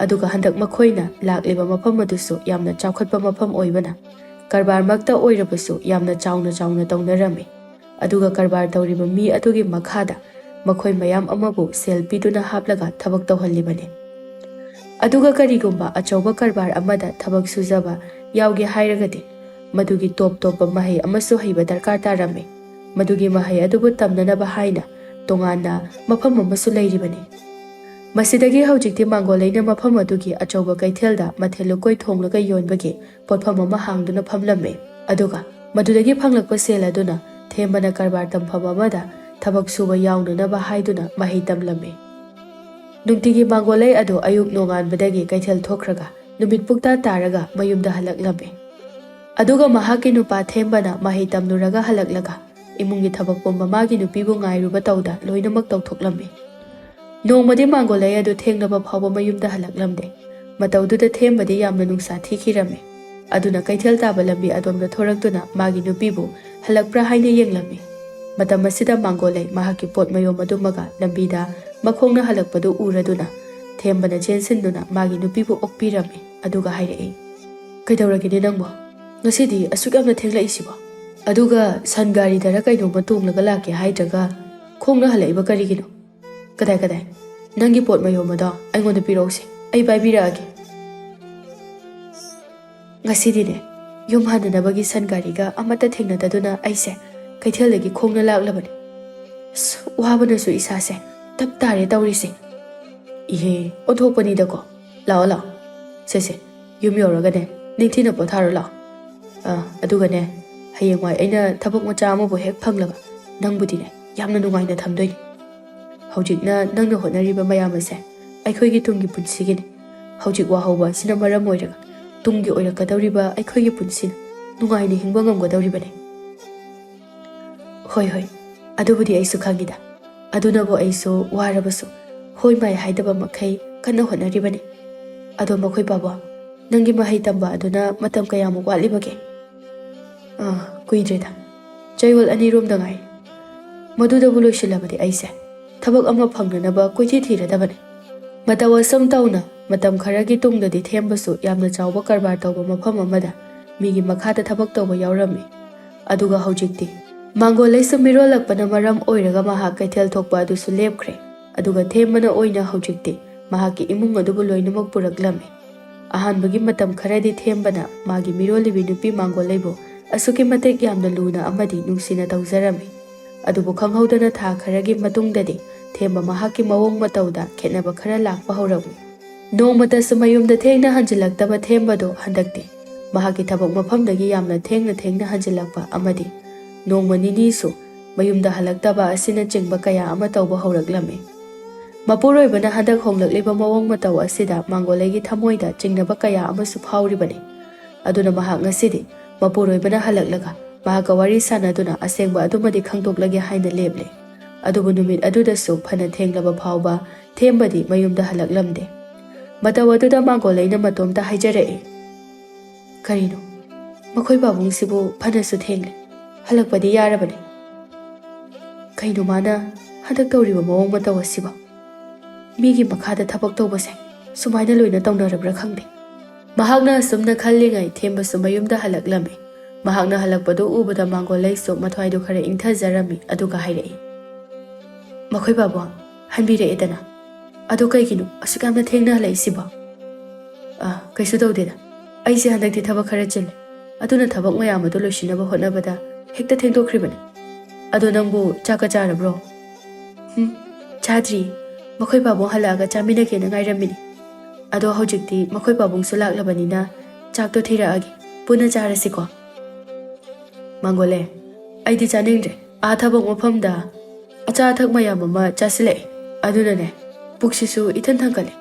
ꯑꯗꯨꯒ ꯍꯟꯗꯛ ꯃꯈꯣꯏꯅ ꯂꯥꯛꯂꯤꯕ ꯃꯐꯝ ꯑꯗꯨꯁꯨ ꯌꯥꯝꯅ ꯆꯥꯎꯈꯠꯄ ꯃꯐꯝ ꯑꯣꯏꯕꯅ ꯀꯔꯕꯥꯔꯃꯛꯇ ꯑꯣꯏꯔꯕꯁꯨ ꯌꯥꯝꯅ ꯆꯥꯎꯅ ꯆꯥꯎꯅ ꯇꯧꯅꯔꯝꯃꯤ꯫ ꯑꯗꯨꯒ ꯀꯔꯕꯥꯔ ꯇꯧꯔꯤꯕ ꯃꯤ ꯑꯗꯨꯒꯤ ꯃꯈꯥꯗ ꯃꯈꯣꯏ ꯃꯌꯥꯝ ꯑꯃꯕꯨ ꯁꯦꯜ ꯄꯤꯗꯨꯅ ꯍꯥꯞꯂꯒ ꯊꯕꯛ ꯇꯧꯍꯜꯂꯤꯕꯅꯤ꯫ ꯑꯗꯨꯒ ꯀꯔꯤꯒꯨꯝꯕ ꯑꯆꯧꯕ ꯀꯔꯕꯥꯔ ꯑꯃꯗ ꯊꯕꯛ ꯁꯨꯖꯕ ꯌꯥꯎꯒꯦ ꯍꯥꯏꯔꯒꯗꯤ ꯃꯗꯨꯒꯤ ꯇꯣꯞ ꯇꯣꯞꯄ ꯃꯍꯩ ꯑꯃꯁꯨ ꯍꯩꯕ ꯗꯔꯀꯥꯔ ꯇꯥꯔꯝꯃꯤ꯫ ꯃꯗꯨꯒꯤ ꯃꯍꯩ ꯑꯗꯨꯕꯨ ꯇꯝꯅꯅꯕ ꯍꯥꯏꯅ ꯇꯣꯉꯥꯟꯅ ꯃꯐꯝ ꯑꯃꯁꯨ ꯂꯩꯔꯤꯕꯅꯤ꯫ ꯃꯁꯤꯗꯒꯤ ꯍꯧꯖꯤꯛꯇꯤ ꯃꯥꯡꯒꯣꯂꯩꯅ ꯃꯐꯝ ꯑꯗꯨꯒꯤ ꯑꯆꯧꯕ ꯀꯩꯊꯦꯜꯗ ꯃꯊꯦꯜ ꯂꯨꯀꯣꯏ ꯊꯣꯡꯂꯒ ꯌꯣꯟꯕꯒꯤ ꯄꯣꯠꯐꯝ ꯑꯃ ꯍꯥꯡꯗꯨꯅ ꯐꯝꯂꯝꯃꯤ꯫ ꯑꯗꯨꯒ ꯃꯗꯨꯗꯒꯤ ꯐꯪꯂꯛꯄ ꯁꯦꯜ ꯑꯗꯨꯅ ꯊꯦꯝꯕꯅ ꯀꯔꯕꯥꯔ ꯇꯝꯐꯝ ꯑꯃꯗ ꯊꯕꯛ ꯁꯨꯕ ꯌꯥꯎꯅꯅꯕ ꯍꯥꯏꯗꯨꯅ ꯃꯍꯩ ꯇꯝꯂꯝꯃꯤ꯫ ꯅꯨꯡꯇꯤꯒꯤ ꯃꯥꯡꯒꯣꯂꯩ ꯑꯗꯨ ꯑꯌꯨꯛ ꯅꯣꯡꯉꯥꯟꯕꯗꯒꯤ ꯀꯩꯊꯦꯜ ꯊꯣꯛꯈ꯭ꯔꯒ ꯅꯨꯃꯤꯠ ꯄꯨꯡꯇꯥ ꯇꯥꯔꯒ ꯃꯌꯨꯝꯗ ꯍꯜꯂꯛꯂꯝꯃꯤ꯫ ꯑꯗꯨꯒ ꯃꯍꯥꯛꯀꯤ ꯅꯨꯄꯥ ꯊꯦꯝꯕꯅ ꯃꯍꯩ ꯇꯝꯂꯨꯔꯒ ꯍꯜꯂꯛꯂꯒ ꯏꯃꯨꯡꯒꯤ ꯊꯕꯛ ꯄꯨꯝꯕ ꯃꯥꯒꯤ ꯅꯨꯄꯤꯕꯨ ꯉꯥꯏꯔꯨꯕ ꯇꯧꯗ ꯂꯣꯏꯅꯃꯛ ꯇꯧꯊꯣꯛꯂꯝꯃꯤ꯫ ꯅꯣꯡꯃꯗꯤ ꯃꯥꯡꯒꯣꯂꯩ ꯑꯗꯨ ꯊꯦꯡꯂꯕ ꯐꯥꯎꯕ ꯃꯌꯨꯝꯗ ꯍꯜꯂꯛꯂꯝꯗꯦ꯫ ꯃꯇꯧꯗꯨꯗ ꯊꯦꯝꯕꯗꯤ ꯌꯥꯝꯅ ꯅꯨꯡꯁꯥ ꯊꯤꯈꯤꯔꯝꯃꯤ꯫ ꯑꯗꯨꯅ ꯀꯩꯊꯦꯜ ꯇꯥꯕ ꯂꯝꯕꯤ ꯑꯗꯣꯝꯗ ꯊꯣꯔꯛꯇꯨꯅ ꯃꯥꯒꯤ ꯅꯨꯄꯤꯕꯨ ꯍꯜꯂꯛꯄ꯭ꯔꯥ ꯍꯥꯏꯅ ꯌꯦꯡꯂꯝꯃꯤ꯫ ꯃꯇꯝ ꯑꯁꯤꯗ ꯃꯥꯡꯒꯣꯂꯩ ꯃꯍꯥꯛꯀꯤ ꯄꯣꯠ ꯃꯌꯣꯝ ꯑꯗꯨꯃꯒ ꯂꯝꯕꯤꯗ ꯃꯈꯣꯡꯅ ꯍꯜꯂꯛꯄꯗꯨ ꯎꯔꯗꯨꯅ ꯊꯦꯝꯕꯅ ꯆꯦꯟꯁꯤꯟꯗꯨꯅ ꯃꯥꯒꯤ ꯅꯨꯄꯤꯕꯨ ꯑꯣꯛꯄꯤꯔꯝꯃꯤ꯫ ꯑꯗꯨꯒ ꯍꯥꯏꯔꯛꯏ, "ꯀꯩꯗꯧꯔꯒꯦꯅꯦ ꯅꯪꯕꯣ? ꯉꯁꯤꯗꯤ ꯑꯁꯨꯛ ꯌꯥꯝꯅ ꯊꯦꯡꯂꯛꯏꯁꯤꯕꯣ? ꯑꯗꯨꯒ ꯁꯟ ꯒꯥꯔꯤꯗꯔ ꯀꯩꯅꯣꯝꯃ ꯇꯣꯡꯂꯒ ꯂꯥꯛꯀꯦ ꯍꯥꯏꯗ꯭ꯔꯒ ꯈꯣꯡꯅ ꯍꯜꯂꯛꯏꯕ ꯀꯔꯤꯒꯤꯅꯣ? ꯀꯗꯥꯏ, ꯀꯗꯥꯏ? ꯅꯪꯒꯤ ꯄꯣꯠ ꯃꯌꯣꯝ ꯑꯗꯣ ꯑꯩꯉꯣꯟꯗ ꯄꯤꯔꯛꯎꯁꯦ, ꯑꯩ ꯄꯥꯏꯕꯤꯔꯛꯑꯒꯦ꯫" ꯉꯁꯤꯗꯤꯅꯦ, ꯌꯨꯝ ꯍꯟꯅꯅꯕꯒꯤ ꯁꯟ ꯒꯥꯔꯤꯒ ꯑꯃꯠꯇ ꯊꯦꯡꯅꯗꯗꯨꯅ ꯑꯩꯁꯦ ꯀꯩꯊꯦꯜꯗꯒꯤ ꯈꯣꯡꯅ ꯂꯥꯛꯂꯕꯅꯤ꯫ ꯑꯁ, ꯋꯥꯕꯅꯁꯨ ꯏꯁꯥꯁꯦ ꯇꯞ ꯇꯥꯔꯦ ꯇꯧꯔꯤꯁꯦ꯫ ꯏꯍꯦ, ꯑꯣꯟꯊꯣꯛꯄꯅꯤꯗꯀꯣ꯫ ꯂꯥꯛꯑꯣ, ꯂꯥꯛꯑꯣ꯫ ꯁꯦ, ꯁꯦ, ꯌꯨꯝ ꯌꯧꯔꯒꯅꯦ, ꯅꯤꯡꯊꯤꯅ ꯄꯣꯊꯥꯔꯣ ꯂꯥꯛꯑꯣ꯫ ꯑꯥ, ꯑꯗꯨꯒꯅꯦ, ꯍꯌꯦꯡꯋꯥꯏ ꯑꯩꯅ ꯊꯕꯛ ꯃꯆꯥ ꯑꯃꯕꯨ ꯍꯦꯛ ꯐꯪꯂꯕ, ꯅꯪꯕꯨꯗꯤꯅꯦ, ꯌꯥꯝꯅ ꯅꯨꯡꯉꯥꯏꯅ ꯊꯝꯗꯣꯏꯅꯤ꯫ ꯍꯧꯖꯤꯛꯅ ꯅꯪꯅ ꯍꯣꯠꯅꯔꯤꯕ ꯃꯌꯥꯝ ꯑꯁꯦ ꯑꯩꯈꯣꯏꯒꯤ ꯇꯨꯡꯒꯤ ꯄꯨꯟꯁꯤꯒꯤꯅꯤ꯫ ꯍꯧꯖꯤꯛ ꯋꯥꯍꯧꯕ ꯑꯁꯤꯅ ꯃꯔꯝ ꯑꯣꯏꯔꯒ ꯇꯨꯡꯒꯤ ꯑꯣꯏꯔꯛꯀꯗꯧꯔꯤꯕ ꯑꯩꯈꯣꯏꯒꯤ ꯄꯨꯟꯁꯤꯅ ꯅꯨꯡꯉꯥꯏꯅ ꯍꯤꯡꯕ ꯉꯝꯒꯗꯧꯔꯤꯕꯅꯤ꯫ ꯍꯣꯏ, ꯍꯣꯏ, ꯑꯗꯨꯕꯨꯗꯤ ꯑꯩꯁꯨ ꯈꯪꯉꯤꯗ꯫ ꯑꯗꯨꯅꯕꯨ ꯑꯩꯁꯨ ꯋꯥꯔꯕꯁꯨ ꯍꯣꯏ ꯃꯥꯏ ꯍꯥꯏꯗꯕ ꯃꯈꯩ ꯀꯟꯅ ꯍꯣꯠꯅꯔꯤꯕꯅꯤ꯫ ꯑꯗꯣ ꯃꯈꯣꯏ ꯄꯥꯕꯣ, ꯅꯪꯒꯤ ꯃꯍꯩ ꯇꯝꯕ ꯑꯗꯨꯅ ꯃꯇꯝ ꯀꯌꯥꯃꯨꯛ ꯋꯥꯠꯂꯤꯕꯒꯦ? ꯑꯥ, ꯀꯨꯏꯗ꯭ꯔꯦꯗ꯫ ꯆꯌꯣꯜ ꯑꯅꯤꯔꯣꯝꯗ ꯉꯥꯏꯔꯦ꯫ ꯃꯗꯨꯗꯕꯨ ꯂꯣꯏꯁꯤꯜꯂꯕꯗꯤ ꯑꯩꯁꯦ ꯊꯕꯛ ꯑꯃ ꯐꯪꯅꯅꯕ ꯀꯣꯏꯊꯤ ꯊꯤꯔꯗꯕꯅꯤ꯫ ꯃꯇꯧ ꯑꯁꯨꯝ ꯇꯧꯅ ꯃꯇꯝ ꯈꯔꯒꯤ ꯇꯨꯡꯗꯗꯤ ꯊꯦꯝꯕꯁꯨ ꯌꯥꯝꯅ ꯆꯥꯎꯕ ꯀꯔꯕꯥꯔ ꯇꯧꯕ ꯃꯐꯝ ꯑꯃꯗ ꯃꯤꯒꯤ ꯃꯈꯥꯗ ꯊꯕꯛ ꯇꯧꯕ ꯌꯥꯎꯔꯝꯃꯤ꯫ ꯑꯗꯨꯒ ꯍꯧꯖꯤꯛꯇꯤ ꯃꯥꯡꯒꯣꯂꯩꯁꯨ ꯃꯤꯔꯣꯜꯂꯛꯄꯅ ꯃꯔꯝ ꯑꯣꯏꯔꯒ ꯃꯍꯥꯛ ꯀꯩꯊꯦꯜ ꯊꯣꯛꯄ ꯑꯗꯨꯁꯨ ꯂꯦꯞꯈ꯭ꯔꯦ꯫ ꯑꯗꯨꯒ ꯊꯦꯝꯕꯅ ꯑꯣꯏꯅ ꯍꯧꯖꯤꯛꯇꯤ ꯃꯍꯥꯛꯀꯤ ꯏꯃꯨꯡ ꯑꯗꯨꯕꯨ ꯂꯣꯏꯅꯃꯛ ꯄꯨꯔꯛꯂꯝꯃꯤ꯫ ꯑꯍꯥꯟꯕꯒꯤ ꯃꯇꯝ ꯈꯔꯗꯤ ꯊꯦꯝꯕꯅ ꯃꯥꯒꯤ ꯃꯤꯔꯣꯜꯂꯤꯕꯤ ꯅꯨꯄꯤ ꯃꯥꯡꯒꯣꯂꯩꯕꯨ ꯑꯁꯨꯛꯀꯤ ꯃꯇꯤꯛ ꯌꯥꯝꯅ ꯂꯨꯅ ꯑꯃꯗꯤ ꯅꯨꯡꯁꯤꯅ ꯇꯧꯖꯔꯝꯃꯤ꯫ ꯑꯗꯨꯕꯨ ꯈꯪꯍꯧꯗꯅ ꯊꯥ ꯈꯔꯒꯤ ꯃꯇꯨꯡꯗꯗꯤ ꯊꯦꯝꯕ ꯃꯍꯥꯛꯀꯤ ꯃꯑꯣꯡ ꯃꯇꯧꯗ ꯈꯦꯠꯅꯕ ꯈꯔ ꯂꯥꯛꯄ ꯍꯧꯔꯛꯏ꯫ ꯅꯣꯡꯃꯇꯁꯨ ꯃꯌꯨꯝꯗ ꯊꯦꯡꯅ ꯍꯟꯖꯤꯜꯂꯛꯇꯕ ꯊꯦꯝꯕꯗꯣ ꯍꯟꯗꯛꯇꯤ ꯃꯍꯥꯛꯀꯤ ꯊꯕꯛ ꯃꯐꯝꯗꯒꯤ ꯌꯥꯝꯅ ꯊꯦꯡꯅ ꯊꯦꯡꯅ ꯍꯟꯖꯤꯜꯂꯛꯄ ꯑꯃꯗꯤ ꯅꯣꯡꯃ ꯅꯤꯅꯤꯁꯨ ꯃꯌꯨꯝꯗ ꯍꯜꯂꯛꯇꯕ ꯑꯁꯤꯅꯆꯤꯡꯕ ꯀꯌꯥ ꯑꯃ ꯇꯧꯕ ꯍꯧꯔꯛꯂꯝꯃꯤ꯫ ꯃꯄꯨꯔꯣꯏꯕꯅ ꯍꯟꯗꯛ ꯍꯣꯡꯂꯛꯂꯤꯕ ꯃꯑꯣꯡ ꯃꯇꯧ ꯑꯁꯤꯗ ꯃꯥꯡꯒꯣꯂꯩꯒꯤ ꯊꯃꯣꯏꯗ ꯆꯤꯡꯅꯕ ꯀꯌꯥ ꯑꯃꯁꯨ ꯐꯥꯎꯔꯤꯕꯅꯤ꯫ ꯑꯗꯨꯅ ꯃꯍꯥꯛ ꯉꯁꯤꯗꯤ ꯃꯄꯨꯔꯣꯏꯕꯅ ꯍꯜꯂꯛꯂꯒ ꯃꯍꯥꯛꯀ ꯋꯥꯔꯤ ꯁꯥꯟꯅꯗꯨꯅ ꯑꯁꯦꯡꯕ ꯑꯗꯨꯃꯗꯤ ꯈꯪꯗꯣꯛꯂꯒꯦ ꯍꯥꯏꯅ ꯂꯦꯞꯂꯦ꯫ ꯑꯗꯨꯕꯨ ꯅꯨꯃꯤꯠ ꯑꯗꯨꯗꯁꯨ ꯐꯅ ꯊꯦꯡꯂꯕ ꯐꯥꯎꯕ ꯊꯦꯝꯕꯗꯤ ꯃꯌꯨꯝꯗ ꯍꯜꯂꯛꯂꯝꯗꯦ꯫ ꯃꯇꯧ ꯑꯗꯨꯗ ꯃꯥꯡꯒꯣꯂꯩꯅ ꯃꯇꯣꯝꯇ ꯍꯥꯏꯖꯔꯛꯏ, "ꯀꯔꯤꯅꯣ? ꯃꯈꯣꯏ ꯄꯥꯕꯨꯡꯁꯤꯕꯨ ꯐꯅꯁꯨ ꯊꯦꯡꯂꯦ꯫ ꯍꯜꯂꯛꯄꯗꯤ ꯌꯥꯔꯕꯅꯤ꯫ ꯀꯩꯅꯣ ꯃꯥꯅ ꯍꯟꯗꯛ ꯇꯧꯔꯤꯕ ꯃꯑꯣꯡ ꯃꯇꯧ ꯑꯁꯤꯕꯣ? ꯃꯤꯒꯤ ꯃꯈꯥꯗ ꯊꯕꯛ ꯇꯧꯕꯁꯦ ꯁꯨꯃꯥꯏꯅ ꯂꯣꯏꯅ ꯇꯧꯅꯔꯕ꯭ꯔꯥ ꯈꯪꯗꯦ꯫" ꯃꯍꯥꯛꯅ ꯑꯁꯨꯝꯅ ꯈꯜꯂꯤꯉꯩ ꯊꯦꯝꯕꯁꯨ ꯃꯌꯨꯝꯗ ꯍꯜꯂꯛꯂꯝꯃꯤ꯫ ꯃꯍꯥꯛꯅ ꯍꯜꯂꯛꯄꯗꯨ ꯎꯕꯗ ꯃꯥꯡꯒꯣꯂꯩꯁꯨ ꯃꯊ꯭ꯋꯥꯏꯗꯨ ꯈꯔ ꯏꯪꯊꯖꯔꯝꯃꯤ, ꯑꯗꯨꯒ ꯍꯥꯏꯔꯛꯏ, "ꯃꯈꯣꯏ ꯄꯥꯕꯨꯡ ꯍꯟꯕꯤꯔꯛꯑꯦꯗꯅ꯫ ꯑꯗꯨ ꯀꯩꯒꯤꯅꯣ ꯑꯁꯨꯛ ꯌꯥꯝꯅ ꯊꯦꯡꯅ ꯍꯜꯂꯛꯏꯁꯤꯕꯣ?" "ꯑ, ꯀꯩꯁꯨ ꯇꯧꯗꯦꯗ꯫ ꯑꯩꯁꯦ ꯍꯟꯗꯛꯇꯤ ꯊꯕꯛ ꯈꯔ ꯆꯤꯜꯂꯦ꯫ ꯑꯗꯨꯅ ꯊꯕꯛ ꯃꯌꯥꯝ ꯑꯗꯨ ꯂꯣꯏꯁꯤꯟꯅꯕ ꯍꯣꯠꯅꯕꯗ ꯍꯦꯛꯇ ꯊꯦꯡꯗꯣꯛꯈ꯭ꯔꯤꯕꯅꯤ꯫ ꯑꯗꯣ ꯅꯪꯕꯨ ꯆꯥꯛꯀ ꯆꯥꯔꯕ꯭ꯔꯣ?" "ꯎꯝ, ꯆꯥꯗ꯭ꯔꯤ꯫ ꯃꯈꯣꯏ ꯄꯥꯕꯨꯡ ꯍꯜꯂꯛꯑꯒ ꯆꯥꯃꯤꯟꯅꯒꯦꯅ ꯉꯥꯏꯔꯝꯃꯤꯅꯤ꯫ ꯑꯗꯣ ꯍꯧꯖꯤꯛꯇꯤ ꯃꯈꯣꯏ ꯄꯥꯕꯨꯡꯁꯨ ꯂꯥꯛꯂꯕꯅꯤꯅ ꯆꯥꯛꯇꯣ ꯊꯤꯔꯛꯑꯒꯦ꯫ ꯄꯨꯟꯅ ꯆꯥꯔꯁꯤꯀꯣ꯫" "ꯃꯥꯡꯒꯣꯂꯦ, ꯑꯩꯗꯤ ꯆꯥꯅꯤꯡꯗ꯭ꯔꯦ꯫ ꯑꯥ ꯊꯕꯛ ꯃꯐꯝꯗ ꯑꯆꯥ ꯑꯊꯛ ꯃꯌꯥꯝ ꯑꯃ ꯆꯥꯁꯤꯜꯂꯛꯑꯦ꯫ ꯑꯗꯨꯅꯅꯦ, ꯄꯨꯛꯁꯤꯁꯨ ꯏꯊꯟ ꯊꯟꯒꯠꯂꯦ꯫